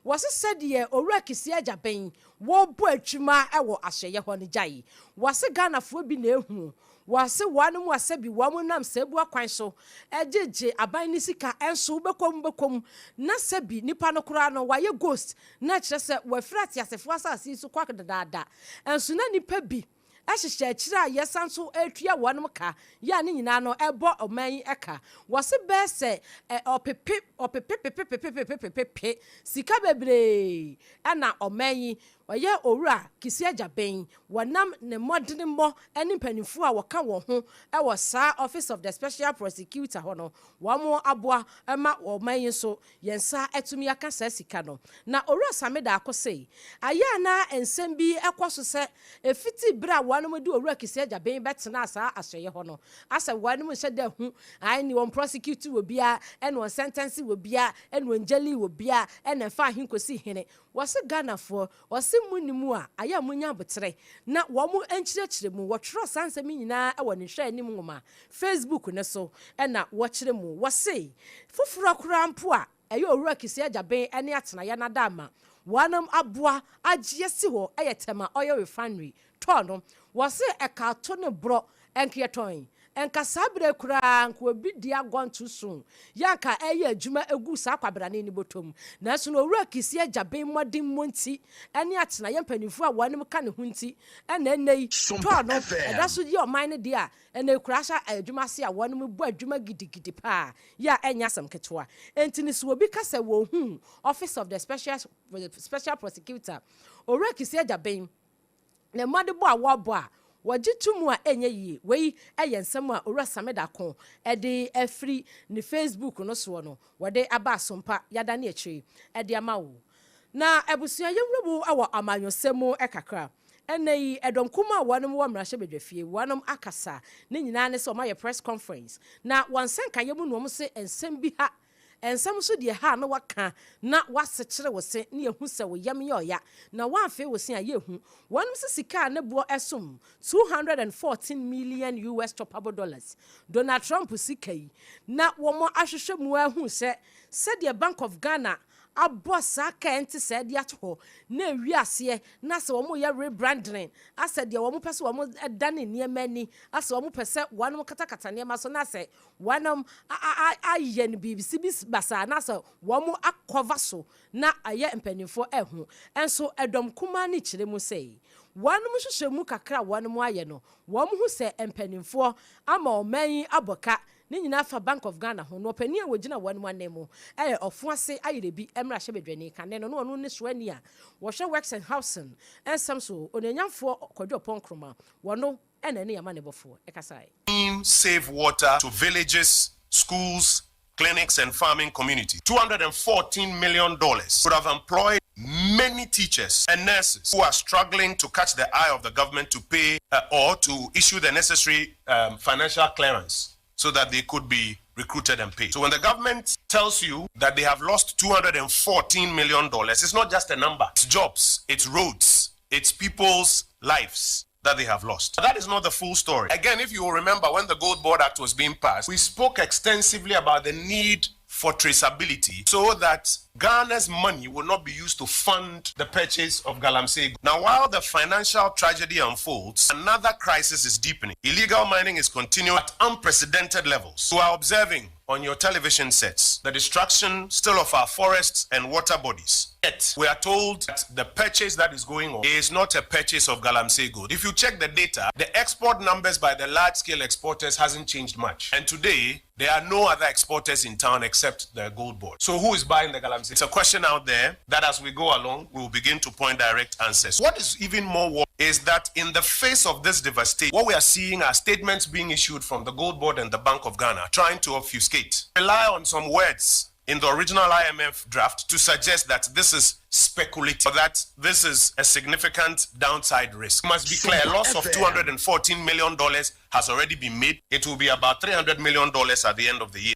Wɔse sɛdeɛ Owura Kissi Agyabeng wɔbɔ adwuma wɔ asoɛeɛ hɔ no gyae. Wɔse Ghanafoɔ bi na ɛhu. Wɔse wɔnom a sɛbi wɔn nam sɛbua kwan so gyegye aban no sika nso wobɛkɔ mu bɛkɔ mu na sɛbi nipa no koraa no wayɛ ghost na kyerɛ sɛ wafiri ateasefoɔ asase yi so kɔ dadaada nso na nipa bi hyehyɛ akyire a yɛsan nso retua wɔnom ka yɛ a ne nyinaa no ɛbɔ ɔman yi ka. Wɔse bɛyɛ sɛ ɔpepe ɔpepepepepepepepepepe sika bebree ɛna ɔman yi ɔyɛ Owura Kissi Agyabeng wɔnam ne mmɔdenemmɔ ne mpanimfoɔ a wɔka wɔn ho wɔ saa Office of the Special Prosecutor hɔ no wɔn aboa ma ɔman yi nso Yɛn nsa atumi aka saa sika no. Na Owura Same Darko se, ayɛ a na nsɛm bi kɔ so sɛ ɛfiti berɛ a wɔnom de Owura Kissi Agyabeng bɛtenaa saa asoɛeɛ hɔ no, asɛ wɔnom nhyɛ da hu ae ne wɔn prosecute obiara, ɛna wɔn sentence obiara, ɛna wɔn jaili obiara, ɛna ɛmfa ahe nkɔsi hene. Wɔse Ghanafoɔ, wɔse monni mu a, ayɛ a monya aboterɛ na wɔn nkyerɛkyerɛ mu. Wɔtwerɛ saa nsɛm yi nyinaa wɔ ne nhwɛanim nwoma, Facebook, no so na wɔkyerɛ mu. Wɔse, foforɔ koraa mpo a ɛyɛ Owura Kissi Agyabeng ne Atenaeɛ no adaama wɔnom aboa agye asi hɔ yɛ Tema Oil Refinery tɔɔ no. Wɔse ɛka to ne borɔ nkeɛtɔn. Nka saa berɛ yi koraa nka obi di agorɔ nto so yɛ anka ɛreyɛ adwuma agu saa kwabrane no bɔtɔ mu. Nanso no Owura Kissi Agyabeng mmɔdemmɔ nti ne atenaeɛ mpanimfoɔ a wɔnom ka ne ho nti na ɛnnɛ yi tɔɔ no ɛda so yɛ ɔman no deɛ a ɛnnɛ yi koraa ahyɛ adwuma ase a wɔnom bɔ adwuma gidigidi paa yɛ a ɛnyɛ asɛm ketewa. Enti no sɛ obi ka sɛ wɔhuu Office of the Special Special Prosecutor Owura Kissi Agyabeng Ne mmɔdebɔ a wɔbɔ a wɔgye to mu a ɛnyɛ yie. Wei yɛ nsɛm a Owura Same Darko de afiri ne Facebook no soɔ no wɔde aba Asompa yɛadane akyire de ama wo. Na abusua yɛnwura mu wɔ amanyɔsɛm mu kakra. Ɛnnɛ yi ɛdɔm kumaa a wɔnom wɔ mmarahyɛbadwafie wɔnom akasa ne nyinaa ne sɛ wɔayɛ press conference na wɔn nsɛnkaeɛ mu na wɔn se nsɛm bi ha. Nsɛm nso deɛ ha a na waka na woasekyere wo se na yɛhu sɛ wo yam yɛ ɔya na woamfee wo se a yɛhu. Wɔnom se sika a ne boɔ ɛsom 214 million US choppable dollars, Donald Trump sika yi, na wɔn ahwehwɛ mu ahu sɛ sɛdeɛ Bank of Ghana abɔ saa ka a ɛnte sɛɛ de ato hɔ na ɛwie aseɛ na sɛ wɔn reyɛ rebranding asɛ deɛ wɔn pɛ sɛ wɔn dane nneɛma ani asɛ wɔn pɛ sɛ wɔn katakata nneɛma so na sɛ wɔn ayɛ no biribi basaa na sɛ wɔn akɔva so na ayɛ mpanimfoɔ ɛho nso ɛdɔm kumaa no kyerɛ mu sɛ wɔn nhwehwɛmu kakra a wɔn ayɛ no wɔn ho sɛ mpanimfoɔ ama ɔman yi abɔ ka ne nyinaa fa Bank of Ghana ho. Na ɔpanin a wɔgyina wɔn anan mu ɛyɛ Ɔfoase Ayirebi mmarahyɛbadwani kane no, na ɔno ne soani a wɔhwɛ Works and Housing nsɛm so, Onuonyamfoɔ Kwadwo Oppong Nkrumah, wɔno ɛna ɛne amanebɔfoɔ ɛkasae. Save water to villages, schools, clinics and farming communities. $214 million could have employed many teachers and nurses who are struggling to catch the eye of the government to pay or to issue the necessary financial clearance so that they could be recruited and paid. So when the government tells you that they have lost $214 million, it's not just a number. It's jobs, it's roads, it's people's lives that they have lost. But that is not the full story. Again, if you will remember when the Gold Board Act was being passed, we spoke extensively about the need for traceability so that Ghana's money will not be used to fund the purchase of Galamsey. Now, while the financial tragedy unfolds, another crisis is deepening. Illegal mining is continuing at unprecedented levels. You are observing on your television sets the destruction still of our forests and water bodies. Yet, we are told that the purchase that is going on is not a purchase of Galamsey gold. If you check the data, the export numbers by the large-scale exporters hasn't changed much. And today, there are no other exporters in town except the gold board. So who is buying the Galamsey? It's a question out there that as we go along, we will begin to point direct answers. What is even more worrying is that in the face of this devastation, what we are seeing are statements being issued from the Gold Board and the Bank of Ghana trying to obfuscate, rely on some words in the original IMF draft to suggest that this is speculative, or that this is a significant downside risk. It must be clear, a loss of $214 million has already been made. It will be about $300 million at the end of the year.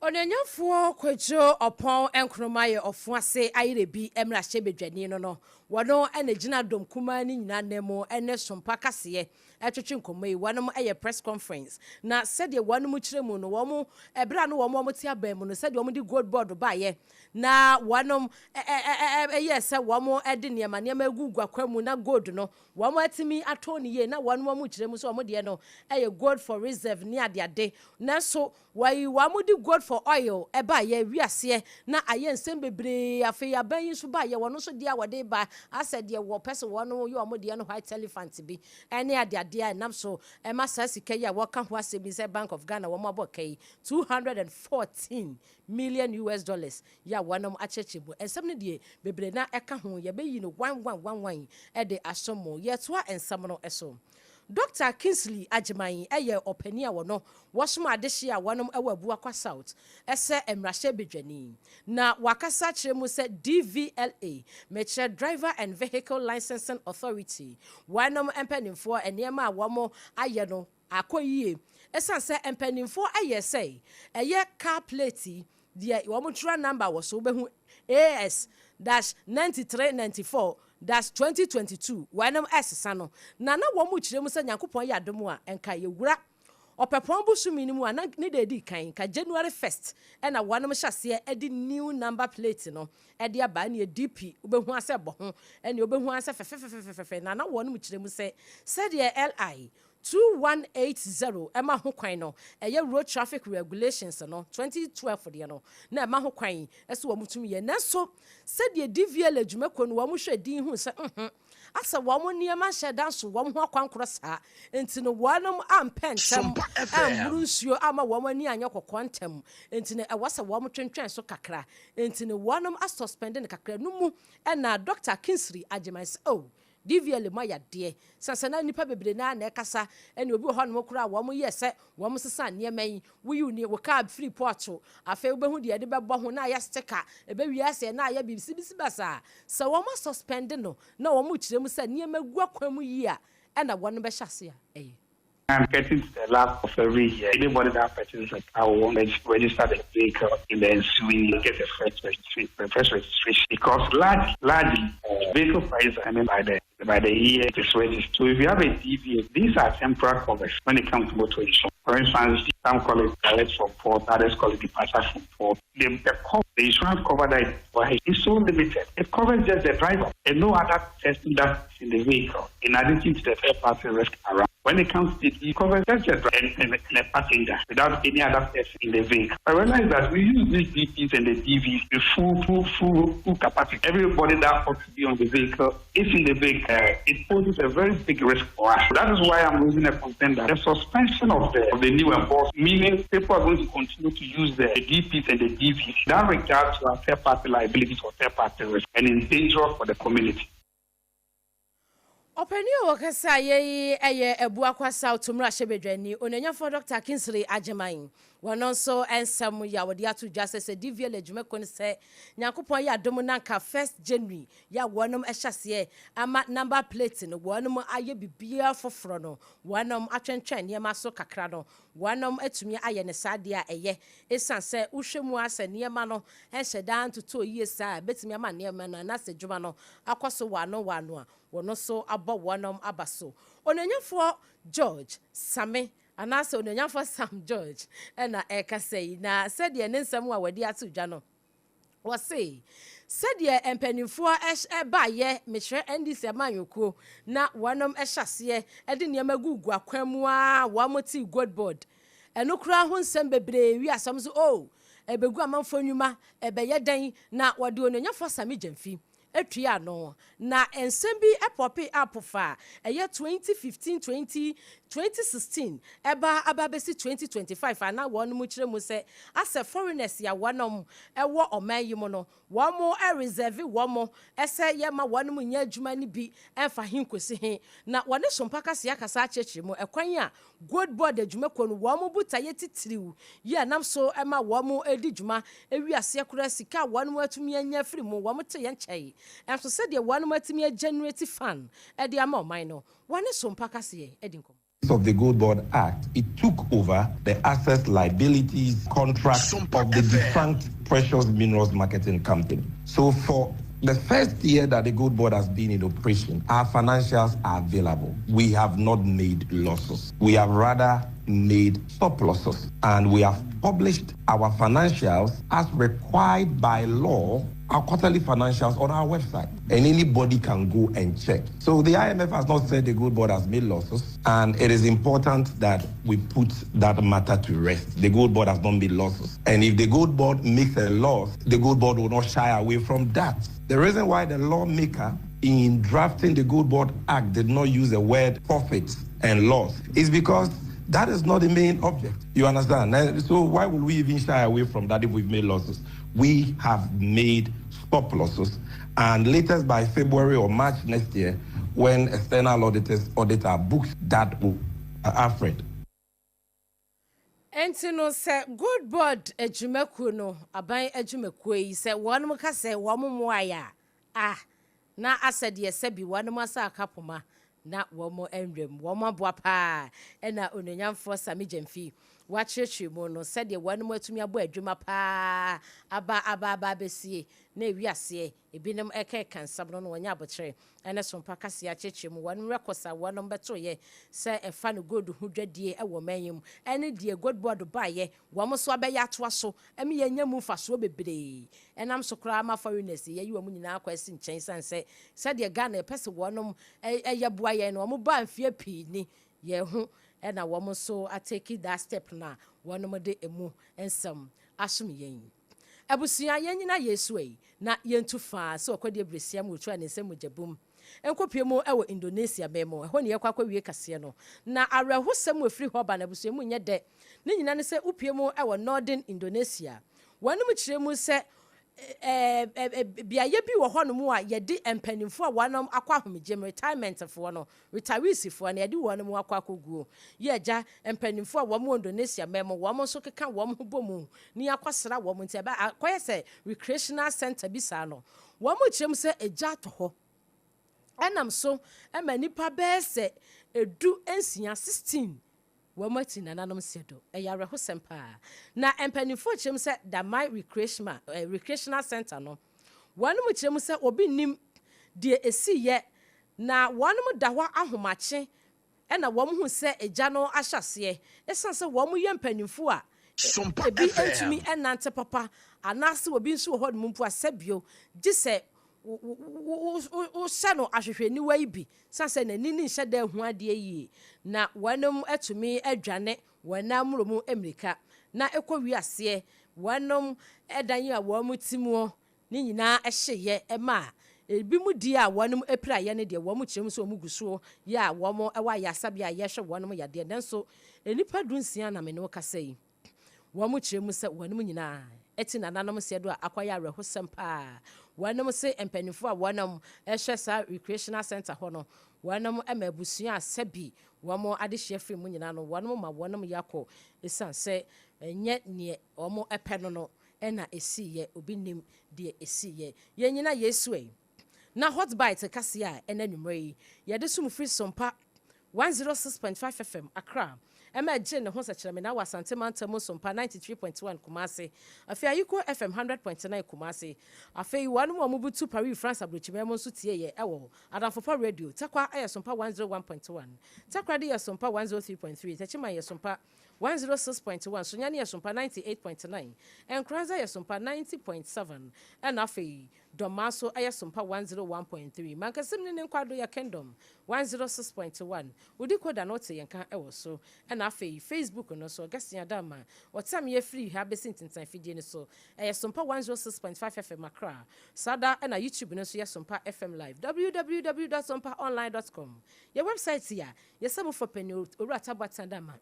Ɔnanyamfoɔ Kwadwo Ɔpɔn Nkroma yɛ Ɔfo Ase Ayirebi mmarahyɛbadwani no, wɔno ɛna gyina dɔm kumaa no nyinaa nan mu ɛne Sompa kaseɛ ɛtwetwe nkɔmmɔ yi. Wɔnom ɛyɛ press conference na sɛdeɛ wɔnom kyerɛ mu no, wɔn ɛberɛ a no wɔn te aban mu no, sɛdeɛ wɔn de Gold Board baayɛ na wɔnom ɛyɛ sɛ wɔn ɛde nneɛma nneɛma egu guakwa mu na gold no wɔn atumi atɔ ne yie, na wɔn kyerɛ mu sɛ wɔn deɛ no ɛyɛ gold for reserve ne adeade. Nanso wɔyi wɔn de gold for oil ɛbaayɛ wiaseɛ na ayɛ nsɛm bebree. Afei aban yi nso baayɛ, wɔn nso deɛ a wɔde ba asɛ deɛ wɔpɛ sɛ wɔn yɛ wɔn deɛ no white elephant bi ɛne adeade a ɛnam so ɛma saa sika yi a wɔka ho asɛm bi sɛ Bank of Ghana wɔn abɔ ka yi US$214 million yɛ a wɔn akyerɛkyerɛ mu. Nsɛm no deɛ bebree na ɛka ho, yɛbɛyi no one one one one ɛde aso mu. Yɛtoa nsɛm no ɛso. Dr Kingsley Agyeman ɛyɛ ɔpanin a wɔno wɔsom adehye a wɔnom ɛwɔ Abuakwa South ɛsɛ mmarahyɛ badwani, na wakasa kyerɛ mu sɛ DVLA, mekyerɛ Driver and Vehicle Licensing Authority, wɔnom mpanimfoɔ nneɛma a wɔn ayɛ no akɔ yie, ɛsiane sɛ mpanimfoɔ ayɛ sɛ ɛyɛ car plate deɛ wɔn twerɛ number wɔ so, wobɛhu AS-9394-2022, wɔnom ɛsesa no na wɔn kyerɛ mu sɛ Nyankopɔn yɛ adom a nka yɛwura Ɔpɛpɔn bosome no mu a na ne da edi kan ka January 1st ɛna wɔnom hyɛ aseɛ ɛde new number plate no ɛde aba, ɛne DP wobɛhu asɛ bɔ ho, ɛne wobɛhu asɛ fɛfɛfɛfɛfɛ. Na wɔnom kyerɛ mu sɛ sɛdeɛ LI 2180 ɛma ho kwan no, ɛyɛ road traffic regulations no 2012 deɛ no na ɛma ho kwan ɛsɛ wɔn tumi yɛ. Nanso sɛdeɛ DVLA adwumakuo no wɔn hwɛ din hu sɛ asɛ wɔn nneɛma nhyɛ dan so wɔn ho akwankorɔ saa nti no, wɔnom ampɛ ntɛm amburu nsuo ama wɔn ani anyɛ kɔkɔɔ ntɛm, nti no ɛwɔ sɛ wɔn twentwɛn so kakra, nti no wɔnom asuspend no kakra no mu. Ɛna Dr Kingsley Agyeman sɛ, oh, DVLA mu ayadeɛ sɛsɛ na nipa bebree naa na ɛkasa, ɛna obi wɔ hɔnom koraa wɔn yɛ sɛ wɔn sesa nneɛma yi, woyi ni wɔ kaa firi port, afei wobɛhu deɛ yɛde bɛbɔ ho na ayɛ sticker, ɛbɛwie aseɛ na ayɛ biribi basaa. Sɛ wɔn asuspend no na wɔn kyerɛ mu sɛ nneɛma gu akwan mu yie a, ɛna wɔn bɛhyɛ ase a ɛyɛ. I'm getting to the last of every year. Anybody that purchases a car will want to register the vehicle in the ensuing year, get a fresh registration, fresh registration. Because large, largely, vehicle prices are by the by the year it is registered. So if you have a DVA, these are temporary covers when it comes to motor insurance. For instance, some call it direct from port, others call it departure from port. The, the, the insurance cover that it provides is so limited. It covers just the driver and no other person that's in the vehicle, in addition to the third party risk around. When it comes to the covers just the driver and, and, and a passenger without any other person in the vehicle. I realize that we use these DPs and the DVs with full, full, full, full capacity. Everybody that ought to be on the vehicle is in the vehicle. It poses a very big risk for us. That is why I'm raising a concern that the suspension of the, of the new enforcement, meaning people are going to continue to use the, the DPs and the DVs, that regard to our third party liabilities or third party risk and is dangerous for the community. Ɔpanin a ɔkasa yɛ yi yɛ Abuakwa South mmarahyɛbadwani, Onuonyafoɔ Dɔkta Kingsley Agyemang. Wɔno nso nsɛm yi a wɔde ato dwa sɛ sɛ DVLA dwumakuo no sɛ Nyankopɔn yɛ adom na anka first January yɛ a wɔnom hyɛ aseɛ ama number plate no wɔnom ayɛ biribiara foforɔ no wɔnom atwentwɛn nneɛma so kakra no wɔnom atumi ayɛ no saa deɛ a ɛyɛ ɛsiane sɛ wohwɛ mu a sɛ nneɛma no nhyɛ daa ntotɔɔ yie saa a ɛbɛtumi ama nneɛma no anaasɛ adwuma no akɔ so waano waano a wɔn nso abɔ wɔnom aba so. Onuonyafoɔ George Same anaasɛ Onuonyafoɔ Sam George na ɛrekasa yi, na sɛdeɛ ne nsɛm a wɔde ato dwa no, wɔse sɛdeɛ mpanimfoɔ baeɛ, mekyerɛ NDC amanyɔkuo, na wɔnom hyɛ aseɛ de nneɛma gugu akwan mu ara, wɔn tee Gold Board, ɛno koraa ho nsɛm bebree wi asɛm so, oh, ɛbɛgu amanfoɔ nnwuma, ɛbɛyɛ dɛn, na wɔde Onuonyafoɔ Same Gyamfi tua ano. Na nsɛm bi pɔpee up fa ɛyɛ 2015, 20, 2016 ɛba aba abɛsi 2025 a na wɔnom kyerɛ mu sɛ asɛ foreigners a wɔnom wɔ ɔman yi mu no wɔn reserve wɔn sɛ yɛma wɔnom nyɛ adwuma no bi mfa he nkosi he. Na wɔne Sompa Kaseɛ akasa akyerɛkyerɛ mu ɛkwan a Gold Board adwumakuo no wɔn botaeɛ titiriw yi a ɛnam so ma wɔn di dwuma wi aseɛ koraa sika a wɔn atumi anya afiri mu wɔn te yɛ nkyɛe nso sɛdeɛ wɔn atumi a generate fund de ama ɔman no wɔne Sompa Kaseɛ adi nkɔmmɔ. Of the Gold Board Act, it took over the assets, liabilities, contracts of the defunct Precious Minerals Marketing Company. So for the first year that the Gold Board has been in operation, our financials are available. We have not made losses. We have rather made surpluses. And we have published our financials as required by law, our quarterly financials on our website. And anybody can go and check. So the IMF has not said the Gold Board has made losses. And it is important that we put that matter to rest. The Gold Board has not made losses. And if the Gold Board makes a loss, the Gold Board will not shy away from that. The reason why the lawmaker in drafting the Gold Board Act did not use the word profits and loss is because that is not the main object. You understand? And so why would we even shy away from that if we've made losses? We have made surpluses. And latest by February or March next year, when external auditors audit our books, that will, Alfred. Enti no sɛ Gold Board adwumakuo no, aban adwumakuo yi, sɛ wɔnom ka sɛ wɔn mmoaeɛ a, ah, na asɛ deɛ sɛbi wɔnom asa aka poma na wɔn nwam. Wɔn aboa paa ɛna Onuonyamfoɔ Sammy Gyamfi wakyerɛkyerɛ mu no sɛdeɛ wɔnom atumi abɔ adwuma paa aba aba aba abɛsie na ewi aseɛ ebinom ɛkɛka nsɛm no na wɔnyɛ abokyerɛ ɛne sompa kaseɛ akyerɛkyerɛ mu wɔnom records a wɔnom bɛtoyɛ sɛ ɛfa no gold ho dwadie ɛwɔ man yi mu ɛne deɛ Gold Board baayɛ wɔn nso abɛyɛ atoa so ɛme yɛnya mu mfasoɔ bebree ɛnam so koraa ma foreigners yɛyi wɔn nyinaa akɔ asi nkyɛn sane sɛ sɛdeɛ Ghana yɛpɛ sɛ wɔnom ɛyɛ boa yɛn no wɔn baa mfeɛ pii ni yɛn ho ɛna wɔn nso atake that step na wɔnom de emu nsɛm asom yɛn. Abusua yɛn nyina Yesu yi na yɛntu faa sɛ ɔkɔdeɛ beresia mu otua ne nsɛm mu gyabum nkɔpie mu ɛwɔ Indonesia bɛn mu ɛhɔ ne yɛkɔ akɔwie kaseɛ no na awerɛhosɛm wɔ firi hɔ ba na abusua mu nyɛ dɛ ne nyina ne sɛ wopie mu ɛwɔ Northern Indonesia wɔnom kyerɛ mu sɛ beaeɛ bi wɔ hɔnom a yɛde mpanimfoɔ a wɔnom akɔ ahomegye mu retirement foɔ no retirees foɔ no yɛde wɔnom akɔ akɔguo yɛ agya mpanimfoɔ a wɔn wɔ Indonesia mɛm wɔn nso keka wɔn ho bɔ mu ne akɔsra wɔn nti ɛbɛ akɔyɛ sɛ recreational center bi saa no wɔn kyerɛ mu sɛ egya atɔ hɔ ɛnam so ɛma nipa bɛyɛ sɛ 16 16. wɔn ati nananom seɛ do. Ɛyɛ awerɛhosɛm paa. Na mpanimfoɔ kyerɛ mu sɛ Damai Recreational, eh, Recreational Center no, wɔnom kyerɛ mu sɛ obi nnim deɛ ɛsiiɛ na wɔnom da hɔ ahomakye na wɔn hu sɛ egya no ahyɛ aseɛ. Ɛsiane sɛ wɔn yɛ mpanimfoɔ a ebi ntumi nnante papa anaasɛ obi nso wɔ hɔnom mpo a sɛbio gye sɛ wohyɛ no ahwehwɛniwa yi bi sane sɛ n'ani no nhyɛ da nhu adeɛ yie na wɔnom atumi adwane wɔn nan mmoro mu mmirika na ɛkɔ wie aseɛ wɔnom dan a wɔn te muo ne nyinaa hyeeɛ maa ebinom die a wɔnom piraeɛ no deɛ wɔn kyerɛ mu sɛ wɔn gu so yɛ a wɔn wɔ ayaresabea a yɛhwɛ wɔnom yadeɛ nanso nnipa dunsia na me ne wo kasa yi. Wɔkyerɛ mu sɛ wɔnom nyinaa te nananom seɛ do a akɔyɛ awerɛhosɛm paa. Wɔnom se mpaninfoɔ a wɔnom hwɛ saa recreational centre hɔ no, wɔnom ma abusua a sɛbi wɔn adehyeɛ firi mu nyinaa no, wɔnom ma wɔnom yɛ akɔ esiane sɛ ɛnyɛ neɛ wɔn pɛ no no na esiiɛ, obi nnim deɛ esiiɛ. Yɛn nyina Yesu ei. Na Hot Bite kaseɛ a ɛnɛ anwummerɛ yi yɛde som firi Sompa 106.5 FM, Accra, ɛma ɛgyee ne ho sɛkyerɛmena wɔ Asante Mantam mu Sompa 93.1 Kumasi, afei Ayiko FM 100.9 Kumasi. Afei wɔnom a wɔbutu Paris France aburokyiman mu nso tie yɛ ɛwɔ Adamfopa Radio, Tarkwa yɛ Sompa 101.1, Takoradi yɛ Sompa 103.3, Techiman yɛ Sompa 106.1, Sunyani yɛ Sompa 98.9, Nkoranza yɛ Sompa 90.7, ɛna afei Dɔmaa so yɛ Sompa 101.3, Mankasim ne ne nkwado yɛ Kingdom 106.1, Wo decoder no wote yɛn ka wɔ so, ɛna afei Facebook no so Augustine Adama ɔtam yɛ firi ha bɛsi ntentan fidie no so ɛyɛ Sompa 106.5 FM Accra, saa da na YouTube no nso yɛ Sompa FM Live, www dot sompaonline dot com yɛ website a yɛsɛ mo fɔ panin Owura Taboatan Adama.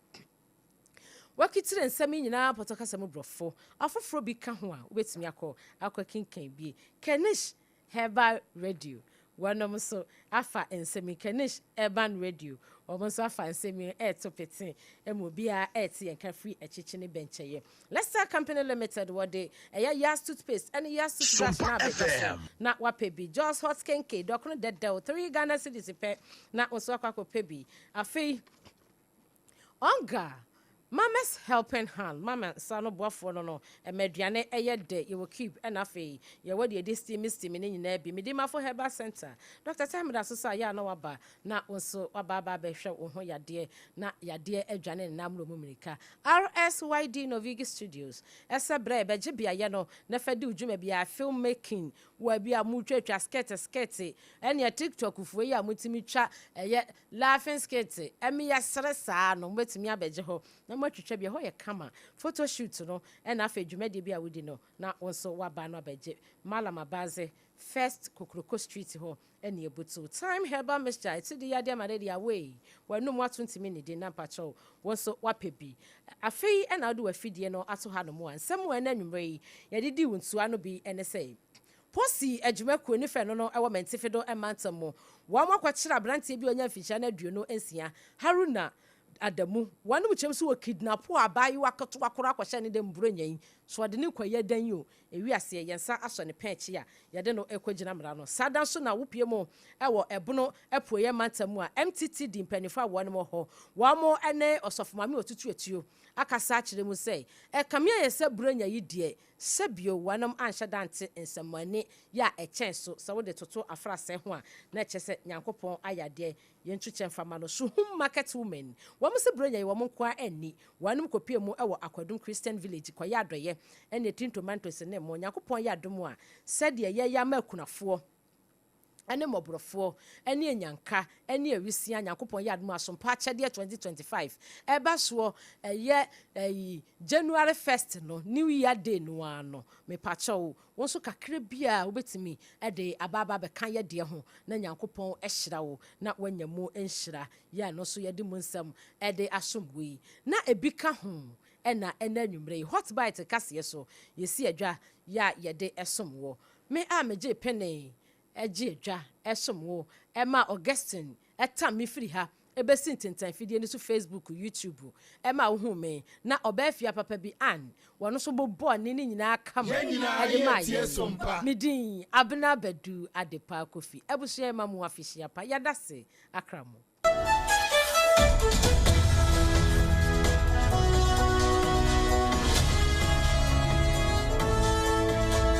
Wɔakyekyere nsɛm yi nyinaa pɔtɔ kasa mu borɔfo. Afoforɔ bi ka ho a wobɛtumi akɔ akɔkenkan bi. Kanish Herbal Radio, wɔnom nso afa nsɛm yi. Kanish Urban Radio, wɔn nso afa nsɛm yi reto pete ma obiara rete yɛn ka firi akyikyi ne bɛnkyɛeɛ. Lester Company Limited, wɔde ɛyɛ Yas Toothpaste ne Yas Toothbrush no abɛdwa so na woapɛ bi. Jos Hot Kenke, dɔkono dɛdɛw, 3 Ghana cedis pɛ na wo nso akɔ akɔpɛ bi. Afei. Onga, Mama's helping hand, Mama nsa ano boafoɔ no no, ɛma aduane yɛ dɛ, yɛwɔ cube ɛna afei yɛwɔ deɛ yɛde steam steam ne nyinaa bi. Medimafo Herbal Centre, Doctor Time da so sɛ ayɛ a na waba na wo nso waba aba abɛhwɛ wo ho yadeɛ na yadeɛ adwane ne nan mmoro mu mmirika. RSYD Novigi Studios, ɛsɛ berɛ a yɛbɛgye beaeɛ no na fa di wo dwuma biara, film making, wɔ bi a motwatwa skit skit ɛneɛ TikTok foɔ yi a motumi twa ɛyɛ Laughing skit, ɛme yɛsere saa no mobɛtumi abɛgye hɔ na moatwitwa bi, ɛhɔ yɛ kama, photo shoot no ɛna afei dwumadie bi a wodi no na wo nso woaba no abɛgye Mallam Abaze, First Kokroko Street hɔ ɛne ɛbutu. Thyme Herbal Mixture, ɛtidi yadeɛ ma no de away, w'anum wato ntumi nnidi na mpakyɛw wo nso woapɛ bi. Afei ɛna wode w'afidie no ato hanom a nsɛm a ɛnɛ anwummerɛ yi yɛde dii wo ntua no bi ne sɛ, Posi adwumakuo ne fɛ no no wɔ Mantifi do mantam mu. Wɔn akɔkyere abranteɛ bi a ɔnya mfinhyia no 26, Haruna Adamu. Wɔn mu kyɛm so wɔ kidnapo abaayewa ketewa koraa akɔhyɛ ne dɛm Buronya yi. So ɔde no rekɔyɛ dɛn yi o? Ewi aseɛ, yɛn nsa asɔ ne pɛn akyi a yɛde no rekɔgyina mmara no. Saa da nso na wopue mu wɔ Ɛbono Apueeɛ mantam mu a MTTD mpaninfoɔ a wɔn wɔ hɔ, wɔn ne Ɔsɔfo Maame Otutu Atuo akasa akyerɛ mu sɛ, ɛkame ayɛ sɛ Buronya yi deɛ, Sɛ bio, wɔnom anhyɛ da ante nsɛmmɔne yi a ɛkyɛn so, sɛ wode toto afrasɛɛ ho a, na ɛkyerɛ sɛ Nyankopɔn ayɛ adeɛ, yɛntu kyɛ mfa mma no. Suhum Market Women, wɔn se Buronya yi wɔn nko ara anni, wɔnom kɔpue mu wɔ Akwadum Christian Village kɔyɛ adɔeɛ, ɛne tin tomatoes ne mo. Nyankopɔn yɛ adom a, sɛdeɛ yɛyɛ ama akunafoɔ, ne mmɔborɔfoɔ, ne anyanka, ne awisia, Nyankopɔn yɛ adom a Asompa Akyɛdeɛ 2025 ɛba soɔ, ɛyɛ ɛyi January 1st no, New Year Day no ara no, mepakyɛw, wo nso kakra bi a wobɛtumi de aba aba abɛka yɛ deɛ ho, na Nyankopɔn ahyira wo, na woanya mu nhyira, yɛ a ɛno nso yɛde mu nsɛm de asom wo yi, na ebi ka ho, ɛna ɛnɛ anwummerɛ yi, Hot Bite kaseɛ so, yɛsi adwa yɛ a yɛde som woɔ. Me a megyee penee gyee dwa som wo maa Augustine tam me firi ha bɛsi ntentan fidie no so Facebook, YouTube ma wohuu me na ɔbaa fie papa bi Ann wɔno nso bobɔɔ ne ne nyinaa kama Yɛn nyinaa de maa yɛretie yɛn. Sompa. Me din Abena Badu Adepa Kofi abusua yɛma mo afehyia pa yɛdase akra mo.